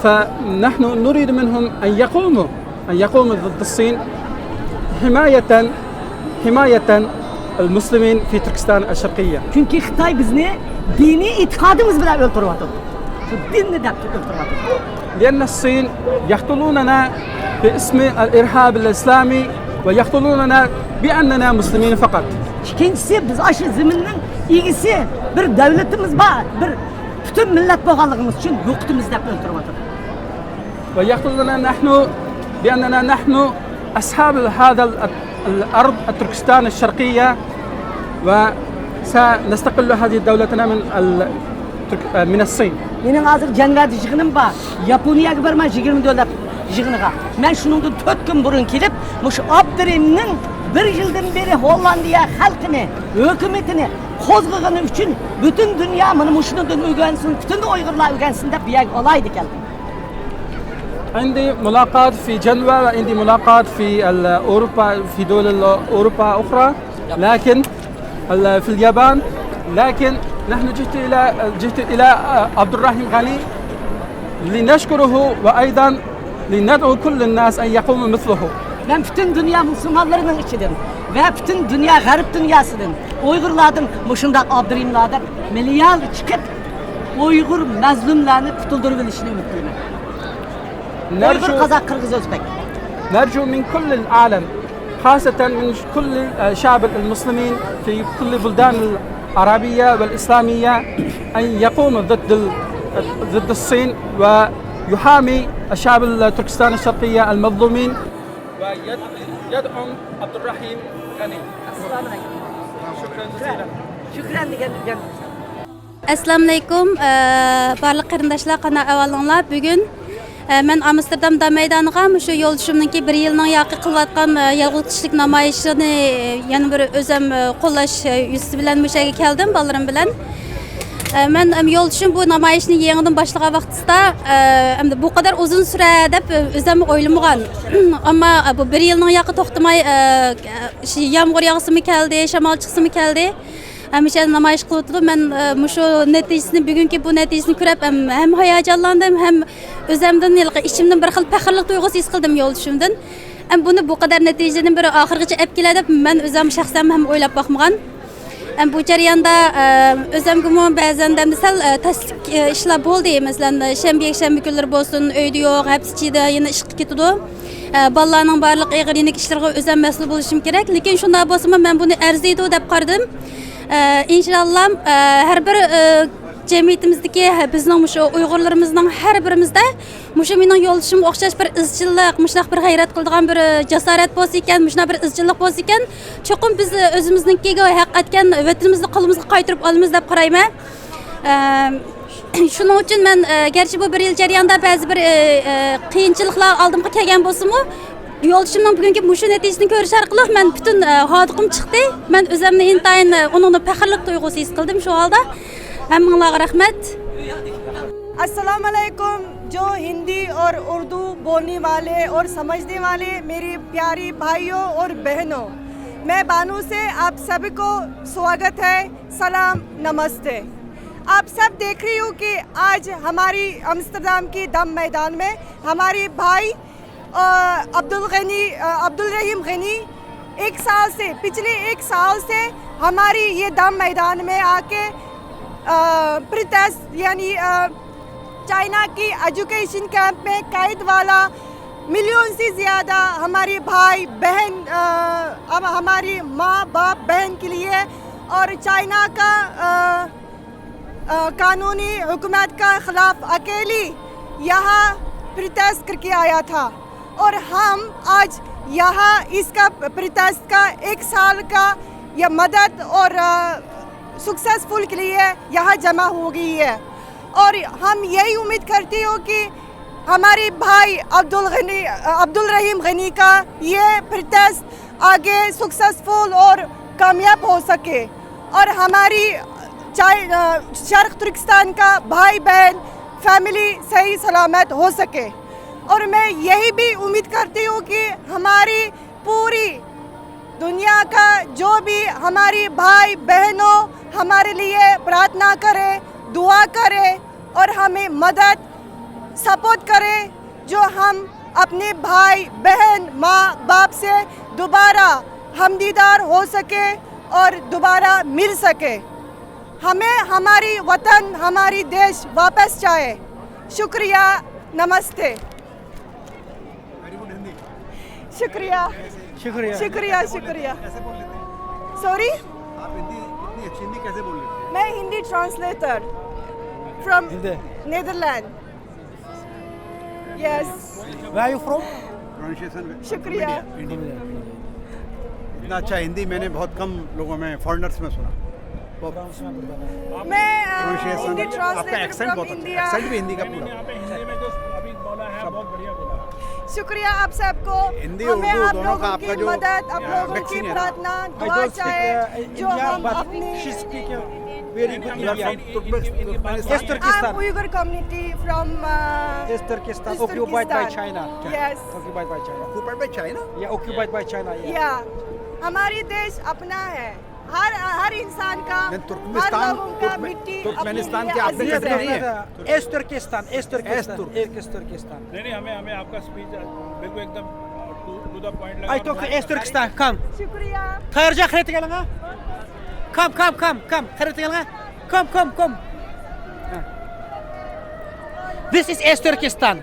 فنحن نريد منهم أن يقوموا، أن يقوموا ضد الصين حماية، حماية المسلمين في تركستان الشرقية. چۈنكى خىتاي بىزنى دىنىي ئېتىقادىمىز بىلەن ئۆلتۈرۈۋاتىدۇ. شۇ دىننى دەپ ئۆلتۈرۈۋاتىدۇ. لأن الصين يقتلوننا باسم الإرهاب الإسلامي ويقتلوننا بأننا مسلمين فقط. ئىككىنچىسى، بىز ئاشۇ زېمىننىڭ ئىگىسى، بىر دۆلىتىمىز بار، بىر پۈتۈن مىللەت بولغانلىقىمىز ئۈچۈن يوقىتىمىز دەپ ئۆلتۈرۈۋاتىدۇ. ويقتلوننا نحن بأننا نحن أصحاب هذا ال-، الأرض، تركستان الشرقية، وسنستقل هذه دولتنا من ال-، ترك-، من الصين. مېنىڭ ھازىر جەنۋەدە يىغىنىم بار. ياپونىيەگە بارىمەن يىگىرمە دۆلەت يىغىنىغا. مەن شۇنىڭدىن تۆت كۈن بۇرۇن كېلىپ، مۇشۇ ئابدۇرېھىمنىڭ بىر يىلدىن بېرى ھوللاندىيە خەلقىنى، ھۆكۈمىتىنى قوزغىغىنى ئۈچۈن پۈتۈن دۇنيا مانا مۇشۇنىڭدىن ئۆگەنسۇن، پۈتۈن ئۇيغۇرلار ئۆگەنسۇن دەپ بۇ يەرگە ئالايىتى كەلدىم. عندي ملاقات في جنوة وعندي ملاقات في ال-، أوروبا، في دول ال-، أوروبا أخرى، لكن ال-، في اليابان، لكن نحن جئت إلى، جئت إلى عبد الرحيم غني لنشكره وأيضا لندعو كل الناس أن يقوموا مثله. مەن پۈتۈن دۇنيا مۇسۇلمانلىرىنىڭ ئىچىدىن ۋە پۈتۈن دۇنيا غەرب دۇنياسىدىن ئۇيغۇرلاردىن مۇشۇنداق ئابدۇرېھىملار دەپ مىليارلار چىقىپ، ئۇيغۇر مەزلۇملارنى قۇتۇلدۇرۇۋېلىشىنى ئۈمىد قىلىمەن. ئۇيغۇر، نەرجۇ، قازاق، قىرغىز، ئۆزبەك. نرجو من كل العالم، خاصة من كل، آه، شعب المسلمين في كل بلدان العربية والإسلامية أن يقوم ضد ال-، ضد الصين ويحامي الشعب التركستان الشرقية المظلومين ويدعم عبد الرحيم غني. شكرا جزيلا. شكرا دېگەن. ئەسسالامۇئەلەيكۇم، ئە، بارلىق قېرىنداشلار، قانداق ئەھۋالىڭلار؟ بۈگۈن، ئە، مەن ئامستېردام دام مەيدانىغا مۇشۇ يولدىشىمنىڭكى بىر يىلنىڭ ياقى قىلىۋاتقان، ئە، يالغۇز كىشىلىك نامايىشىنى، ئە، يەنە بىر ئۆزۈم، ئە، قوللاش، ئە، يۈزىسى بىلەن مۇشۇ يەرگە كەلدىم بالىلىرىم بىلەن. ئە، مەن، ئەم، يولدىشىم بۇ نامايىشنى يېڭىدىن باشلىغان ۋاقتىسىدا، ئە، ئەمدى بۇ قەدەر ئۇزۇن سۈرەر دەپ، ئە، ئۆزۈممۇ ئويلىمىغان. ئەمما، ئە، بۇ بىر يىلنىڭ ياقى توختىماي، ئە، ئە، شى-، يامغۇر ياغسىمۇ كەلدى، شامال چىقسىمۇ كەلدى. ھەمىشە نامايىش قىلىۋاتىدۇ. مەن، ئە، مۇشۇ نەتىجىسىنى، بۈگۈنكى بۇ نەتىجىسىنى كۆرۈپ، ھەم، ھەم ھاياجانلاندىم، ھەم ئۆزۈمدىن ھېلىقى ئىچىمدىن بىر خىل پەخىرلىك تۇيغۇسى ھېس قىلدىم يولدىشىمدىن. ھەم بۇنى بۇ قەدەر نەتىجىنى بىر ئاخىرغىچە ئەپ كېلە دەپ مەن ئۆزۈم شەخسەن ھەم ئويلاپ باقمىغان. ھەم بۇ جەرياندا، ئە، ئۆزۈمگىمۇ بەزەن دەمدە سەل، ئە، تەسلىك، ئە، ئىشلار بولدى. مەسىلەن، شەنبە، يەكشەنبە كۈنلىرى بولسۇن، ئۆيدە يوق، ھەپتە ئىچىدە يەنە ئىشقا كېتىدۇ. ئە، بالىلارنىڭ بارلىق ئېغىر يېنىك ئىشلىرىغا ئۆزۈم مەسئۇل بولۇشۇم كېرەك. لېكىن شۇنداق بولسىمۇ مەن بۇنى ئەرزىيدۇ دەپ قارىدىم. ئە، ئىنشاللا، ئە، ھەر بىر، ئە، جەمئىيىتىمىزدىكى، ھە، بىزنىڭ مۇشۇ ئۇيغۇرلىرىمىزنىڭ ھەر بىرىمىزدە مۇشۇ مېنىڭ يولدىشىمغا ئوخشاش بىر ئىزچىللىق، مۇشۇنداق بىر غەيرەت قىلىدىغان بىر، ئە، جاسارەت بولسا ئىكەن، مۇشۇنداق بىر ئىزچىللىق بولسا ئىكەن، چوقۇم بىز، ئە، ئۆزىمىزنىڭكىگە ھەق ئەتكەن ۋەتىنىمىزنى قولىمىزغا قايتۇرۇپ ئالىمىز دەپ قارايمەن. ئە، شۇنىڭ ئۈچۈن مەن، ئە، گەرچە بۇ بىر يىل جەريانىدا بەزى بىر، ئە، ئە، قىيىنچىلىقلار ئالدىمغا كەلگەن بولسىمۇ، يولدىشىمنىڭ بۈگۈنكى مۇشۇ نەتىجىسىنى كۆرۈش ئارقىلىق مەن پۈتۈن، ئە، ھاردۇقۇم چىقتى. مەن ئۆزۈمنى ئىنتايىن، ئە، ئۇنىڭدىن پەخىرلىك تۇيغۇسى ھېس قىلدىم شۇ ھالدا. ھەممىڭلارغا رەھمەت. السلام علیکم، جو ہندی اور اردو بولنے والے اور سمجھنے والے میرے پیارے بھائیوں اور بہنوں، میں بانو سے آپ سبھی کو سواگت ہے، سلام، نمستے۔ آپ سب دیکھ رہی ہو کہ آج ہماری امستردام کی دم میدان میں ہمارے بھائی، آ، عبدالغنی، آ، عبدالرحیم غنی ایک سال سے، پچھلے ایک سال سے ہماری یہ دم میدان میں آ کے، آ، پروٹیسٹ یعنی، آ، چائنا کی ایجوکیشن کیمپ میں قید والا ملین سے زیادہ ہمارے بھائی بہن، آ، ہم، ہماری ماں باپ بہن کے لیے اور چائنا کا، آ، آ، قانونی حکومت کا خلاف اکیلی یہاں پروٹیسٹ کر کے آیا تھا اور ہم آج یہاں اس کا پروٹیسٹ کا ایک سال کا یہ مدد اور، آ، سکسیسفل کے لیے یہاں جمع ہو گئی ہے اور ہم یہی امید کرتی ہوں کہ ہمارے بھائی عبدالغنی، عبدالرحیم غنی کا یہ پروٹیسٹ آگے سکسیسفل اور کامیاب ہو سکے۔ और हमारी चाहे, अ, शर्क तुर्किस्तान का भाई बहन, फैमिली सही सलामत हो सके। और मैं यही भी उम्मीद करती हूँ कि हमारी पूरी दुनिया का जो भी हमारी भाई बहनों हमारे लिए प्रार्थना करें, दुआ करें और हमें मदद, सपोर्ट करें, जो हम अपने भाई, बहन, माँ, बाप से दोबारा हमदीदार हो सके और दोबारा मिल सके। हमें हमारी वतन, हमारी देश वापस चाहे। शुक्रिया, नमस्ते। शुक्रिया। शुक्रिया। शुक्रिया, शुक्रिया। सॉरी? आप हिंदी इतनी अच्छी हिंदी कैसे बोल लेते हैं? मैं Hindi translator from Hindi. Netherland. Yes. Where are you from? Pronunciation शुक्रिया। इंडिया। इतना अच्छा हिंदी मैंने बहुत कम लोगों में, फॉरेनर्स में सुना। वो मैं, अ, प्रोनाउंसिएशन, हिंदी आपका ट्रांसलेटर एक्सेंट फ्रॉम बहुत अच्छा, इंडिया। एक्सेंट भी हिंदी का पूरा। आपने हिंदी में जो अभी बोला है, सब बहुत बढ़िया बोला। शुक्रिया आप सबको। हिंदी, हमें उर्दू आप दोनों का लोगों आपका की जो मदद, आप लोगों की मिक्सिंग है ना। प्रार्थना, I दुआ don't speak, चाहे, uh, जो India, हम but अपनी she speak, uh, very good India. Turkmen-, Turkmenistan. I'm Uyghur community from, uh, East Turkestan, East occupied by Turkestan. China. Yes. Occupied by China. Occupied by China? Yeah, occupied by China, yeah. या, हमारी देश अपना है। हर, हर इंसान का, नहीं, हर तुर्कमेनिस्तान, लोगों का तुर्कमे-, मिट्टी अपनी तुर्कमेनिस्तान लिए की आपकी अजीज कंट्री है। नहीं है? East Turkestan, East Turkestan, East Turkestan. नहीं, नहीं, हमें, हमें आपका स्पीच बिल्कुल एकदम to, to the point लगा। I talk to East Turkestan, come. शुक्रिया। Come, come, come, come. Come, come, come. This is East Turkestan.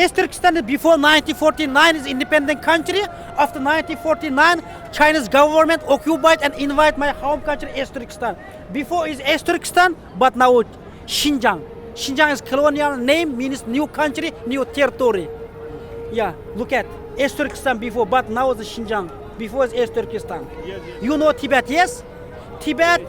East Turkestan is before nineteen forty-nine is independent country. After nineteen forty-nine, Chinese government occupied and invade my home country, East Turkestan. Before is East Turkestan, but now Xinjiang. Xinjiang is colonial name, means new country, new territory. Yeah, look at East Turkestan before, but now is Xinjiang. Before is East Turkestan. You know Tibet, yes? Tibet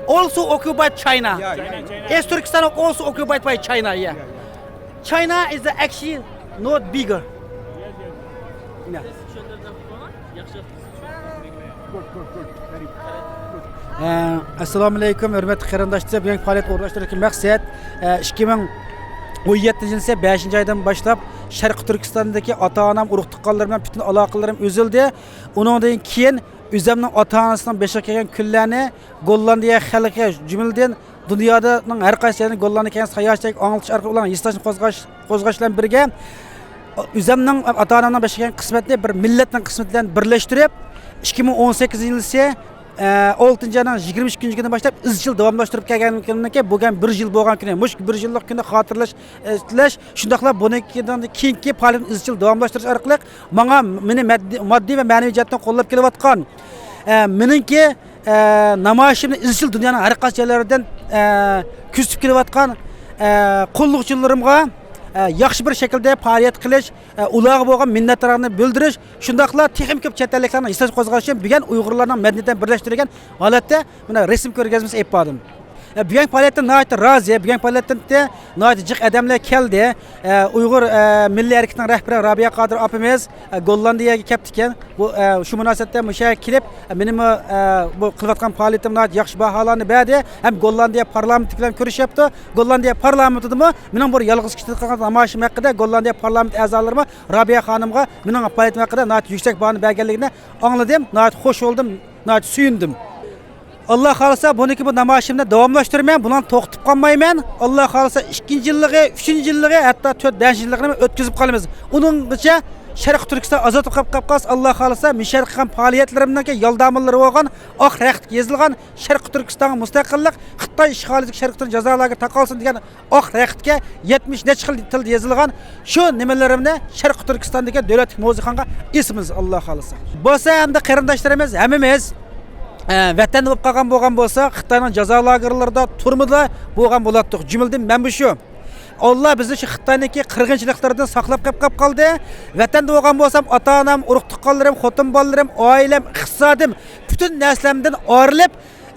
also occupied China. Yeah, yeah, yeah. East Turkestan also occupied by China, yeah. Yeah, yeah. China is actually not bigger. Yeah. ئە، ئەسسالامۇئەلەيكۇم، ھۆرمەتلىك قېرىنداشلار. بۈگۈنكى پائالىيەت ئورۇنلاشتۇرۇشتىكى مەقسەت، ئە، ئىككى مىڭ ئون يەتتىنچى يىل بەشىنچى ئايدىن باشلاپ شەرقىي تۈركىستاندىكى ئاتا-ئانام، ئۇرۇق-تۇغقانلىرىم بىلەن پۈتۈن ئالاقىلىرىم ئۈزۈلدى. ئۇنىڭدىن كېيىن ئۆزۈمنىڭ ئاتا-ئانىسىنىڭ بېشىغا كەلگەن كۈنلەرنى گوللاندىيە خەلقى، جۈملىدىن دۇنيادىنىڭ ھەر قايسى يېرىدىن گوللاندىيەگە كەلگەن ساياھەتچىلەرگە ئاڭلىتىش ئارقىلىق ئۇلارنىڭ ھېسداشلىقىنى قوزغاش، قوزغاش بىلەن بىرگە، ئۆزۈمنىڭ ئاتا-ئانامنىڭ بېشىغا كەلگەن قىسمەتنى بىر مىللەتنىڭ قىسمىتى بىلەن بىرلەشتۈرۈپ، ئىككى مىڭ ئون سەككىزىنچى يىلى، ئە، ئالتىنچى ئاينىڭ يىگىرمە ئىككىنچى كۈنىدىن باشلاپ ئىزچىل داۋاملاشتۇرۇپ كەلگەنلىكىمنىڭكى بۇ بىر يىل بولغان كۈنى، مۇشۇ بىر يىللىق كۈننى خاتىرىلەش، ئەسلەش، شۇنداقلا بۇنىڭ كېيىنكى پائالىيىتىنى ئىزچىل داۋاملاشتۇرۇش ئارقىلىق ماڭا، مېنى مەددىي، ماددىي ۋە مەنىۋى جەھەتتىن قوللاپ كېلىۋاتقان، ئە، مېنىڭكى، ئە، نامايىشىمنى ئىزچىل دۇنيانىڭ ھەر قايسى جايلىرىدىن، ئە، كۆزىتىپ كېلىۋاتقان، ئە، قوللىغۇچىلىرىمغا، ئە، ياخشى بىر شەكىلدە پائالىيەت قىلىش، ئە، ئۇلارغا بولغان مىننەتدارلىقنى بىلدۈرۈش، شۇنداقلا تېخىمۇ كۆپ چەت ئەللىكلەرنىڭ ھېسداشلىقىنى قوزغاش ئۈچۈن بۈگۈن ئۇيغۇرلارنىڭ مەدەنىيىتىنى بىرلەشتۈرگەن ھالەتتە مانا رەسىم كۆرگەزمىسى ئېلىپ باردىم. ئە، بۈگۈنكى پائالىيەتتىن ناھايىتى رازى. بۈگۈنكى پائالىيەتتىن ناھايىتى جىق ئادەملەر كەلدى. ئە، ئۇيغۇر، ئە، مىللىي ھەرىكىتىنىڭ رەھبىرى رابىيە قادىر ئاپىمىز، ئە، گوللاندىيەگە كەپتىكەن. بۇ، ئە، شۇ مۇناسىۋەتتە مۇشۇ يەرگە كېلىپ، ئە، مېنىمۇ، ئە، بۇ قىلىۋاتقان پائالىيىتىم ناھايىتى ياخشى باھالارنى بەردى. ھەم گوللاندىيە پارلامېنتى بىلەن كۆرۈشۈپتۇ. گوللاندىيە پارلامېنتىدىمۇ مېنىڭ بۇ يالغۇز كېتىۋاتقان نامايىشىم ھەققىدە گوللاندىيە پارلامېنت ئەزالىرىمۇ رابىيە خانىمغا مېنىڭ پائالىيىتىم ھەققىدە ناھايىتى يۈكسەك باھانى بەرگەنلىكىنى ئاڭلىدىم. ناھايىتى خوش بولدۇم، ناھايىتى سۆيۈندۈم. ئاللا خالىسا، بۇنىڭكى بۇ نامايىشىمنى داۋاملاشتۇرىمەن، بۇنىڭ توختىتىپ قالمايمەن. ئاللا خالىسا، ئىككىنچى يىللىقى، ئۈچىنچى يىللىقى، ھەتتا تۆت، بەشىنچى يىللىقىنى ئۆتكۈزۈپ قالىمىز. ئۇنىڭغىچە شەرقىي تۈركىستان ئازاد بولۇپ قالسا، ئاللا خالىسا، مەن شەرقىي قىلغان پائالىيەتلىرىمنىڭكى يالدامىلىرى بولغان، ئاق رەختكە يېزىلغان، شەرقىي تۈركىستانغا مۇستەقىللىق، خىتاي ئىشغالىدىكى شەرقىي تۈركىستان جازا لاگېرى تاقالسۇن دېگەن ئاق رەختكە يەتمىش نەچچە خىل تىلدا يېزىلغان شۇ نېمىلىرىمنى شەرقىي تۈركىستاندىكى دۆلەتلىك مۇزېيخانىغا ئېسىمىز، ئاللا خالىسا. بولسا ئەمدى قېرىنداشلىرىمىز ھەممىمىز، ئە، ۋەتەندە بولۇپ قالغان بولغان بولسا، خىتاينىڭ جازا لاگېرلىرىدا، تۈرمىدە بولغان بولاتتۇق. جۈملىدىن مەنمۇ شۇ. ئاللا بىزنى شۇ خىتاينىڭكى قىرغىنچىلىقلىرىدىن ساقلاپ قېلىپ قاپ قالدى. ۋەتەندە بولغان بولسام، ئاتا-ئانام، ئۇرۇق-تۇغقانلىرىم، خوتۇن بالىلىرىم، ئائىلەم، ئىقتىسادىم، پۈتۈن نەرسىلەمدىن ئايرىلىپ،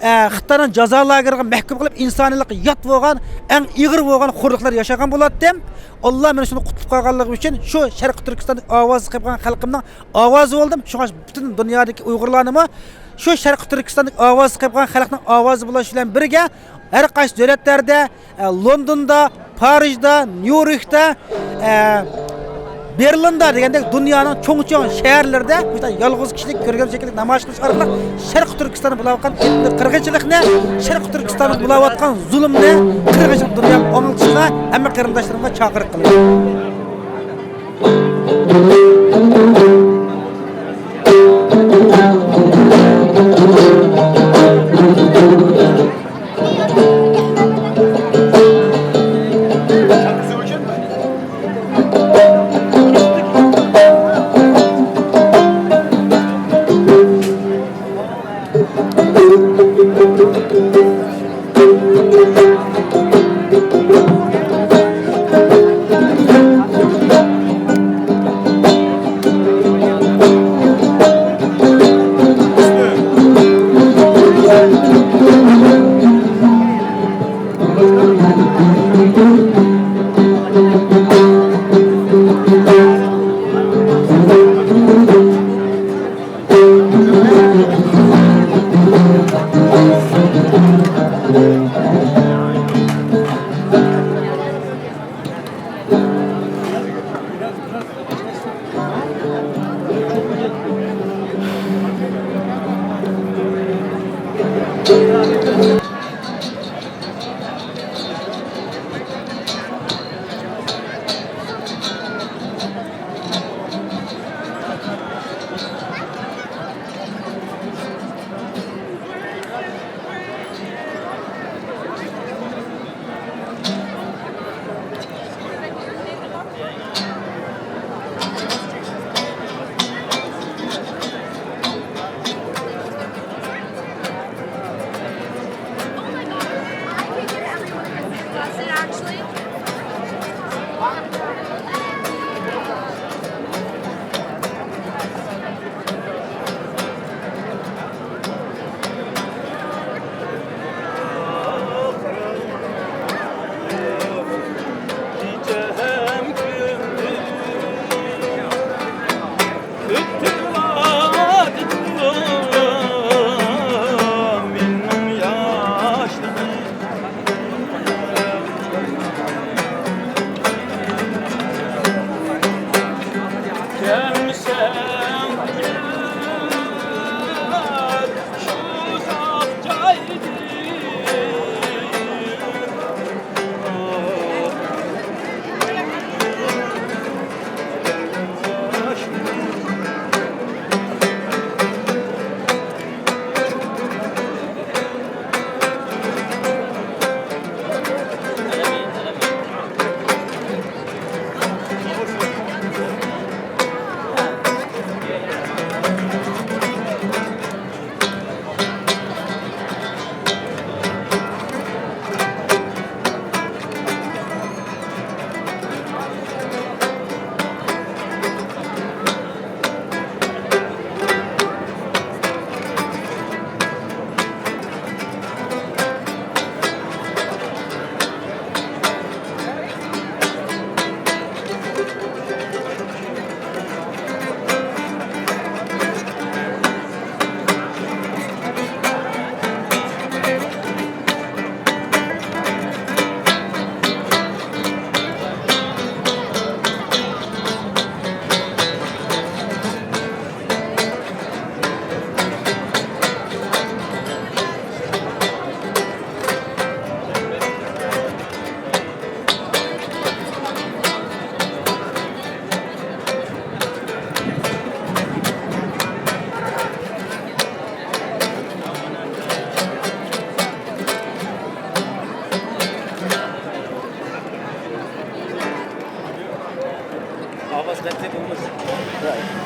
ئە، خىتاينىڭ جازا لاگېرىغا مەھكۇم قىلىپ، ئىنسانىيلىققا يات بولغان، ئەڭ ئېغىر بولغان خورلۇقلار ياشىغان بولاتتىم. ئاللا مېنى شۇنى قۇتۇلۇپ قالغانلىقى ئۈچۈن شۇ شەرقىي تۈركىستاندىكى ئاۋازسىز قېلىپ قالغان خەلقىمنىڭ ئاۋازى بولدۇم. شۇڭا پۈتۈن دۇنيادىكى ئۇيغۇرلارنىمۇ شۇ شەرقىي تۈركىستاندىكى ئاۋازى قېلىپ قالغان خەلقنىڭ ئاۋازى بولۇش بىلەن بىرگە، ھەر قايسى دۆلەتلەردە، ئە، لوندوندا، پارىژدا، نيۇ يوركتا، ئە، بېرلىندا دېگەندەك دۇنيانىڭ چوڭ-چوڭ شەھەرلىرىدە مۇشۇنداق يالغۇز كىشىلىك كۆركەمچىلىك نامايىش قىلىش ئارقىلىق شەرقىي تۈركىستاندا بولۇۋاتقان ئېتنىك قىرغىنچىلىقنى، شەرقىي تۈركىستاندا بولۇۋاتقان زۇلۇمنى، قىرغىنچىلىقنى دۇنياغا ئاڭلىتىشقا ھەممە قېرىنداشلىرىمغا چاقىرىق قىلىمەن.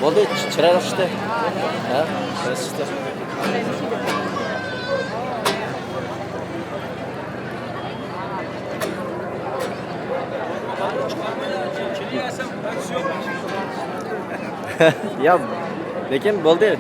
بولدى، چىرايلىق چىقتى. ھە؟ چىرايلىق چىقتى. يا، لېكىن بولدى.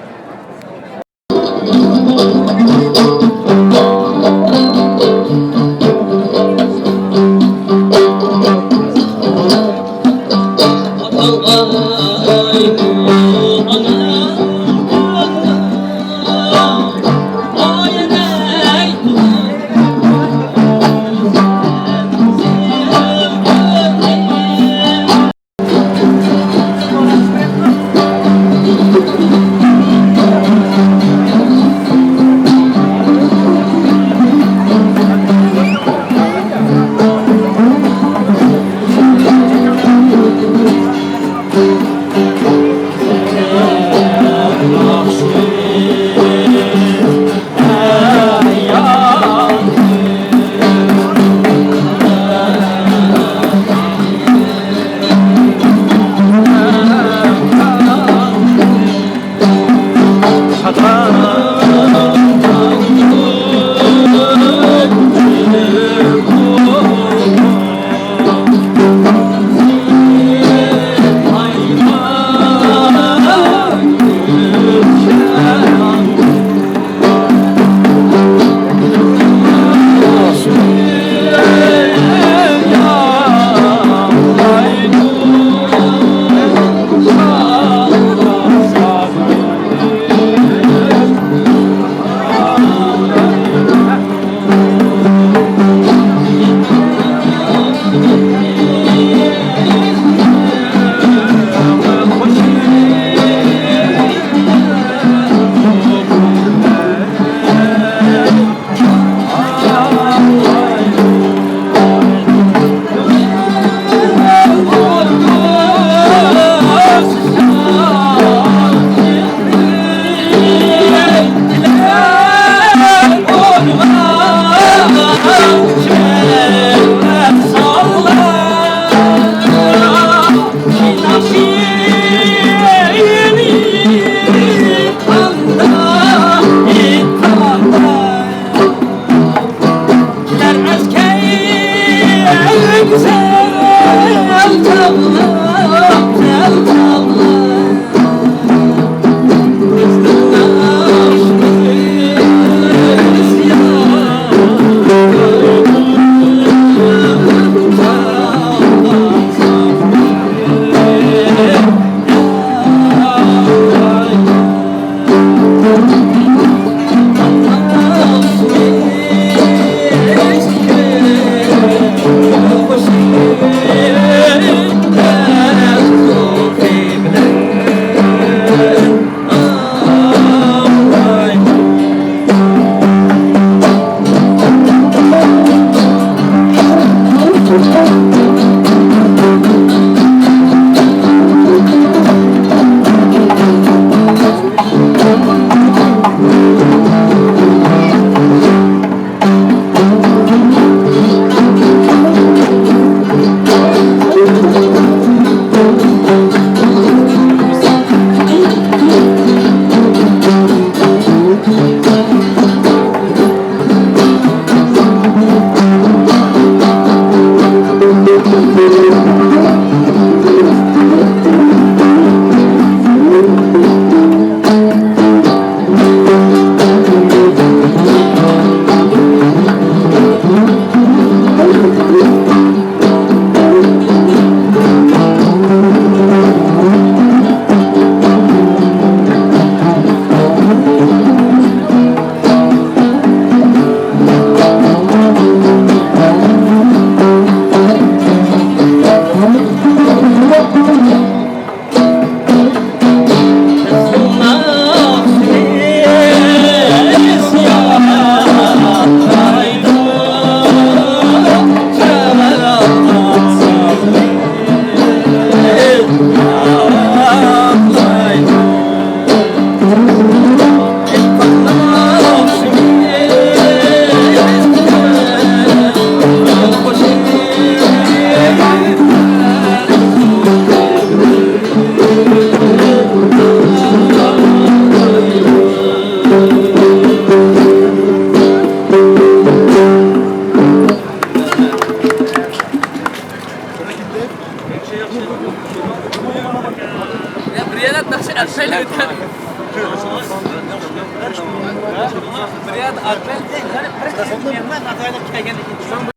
بىر يەردە ئارقا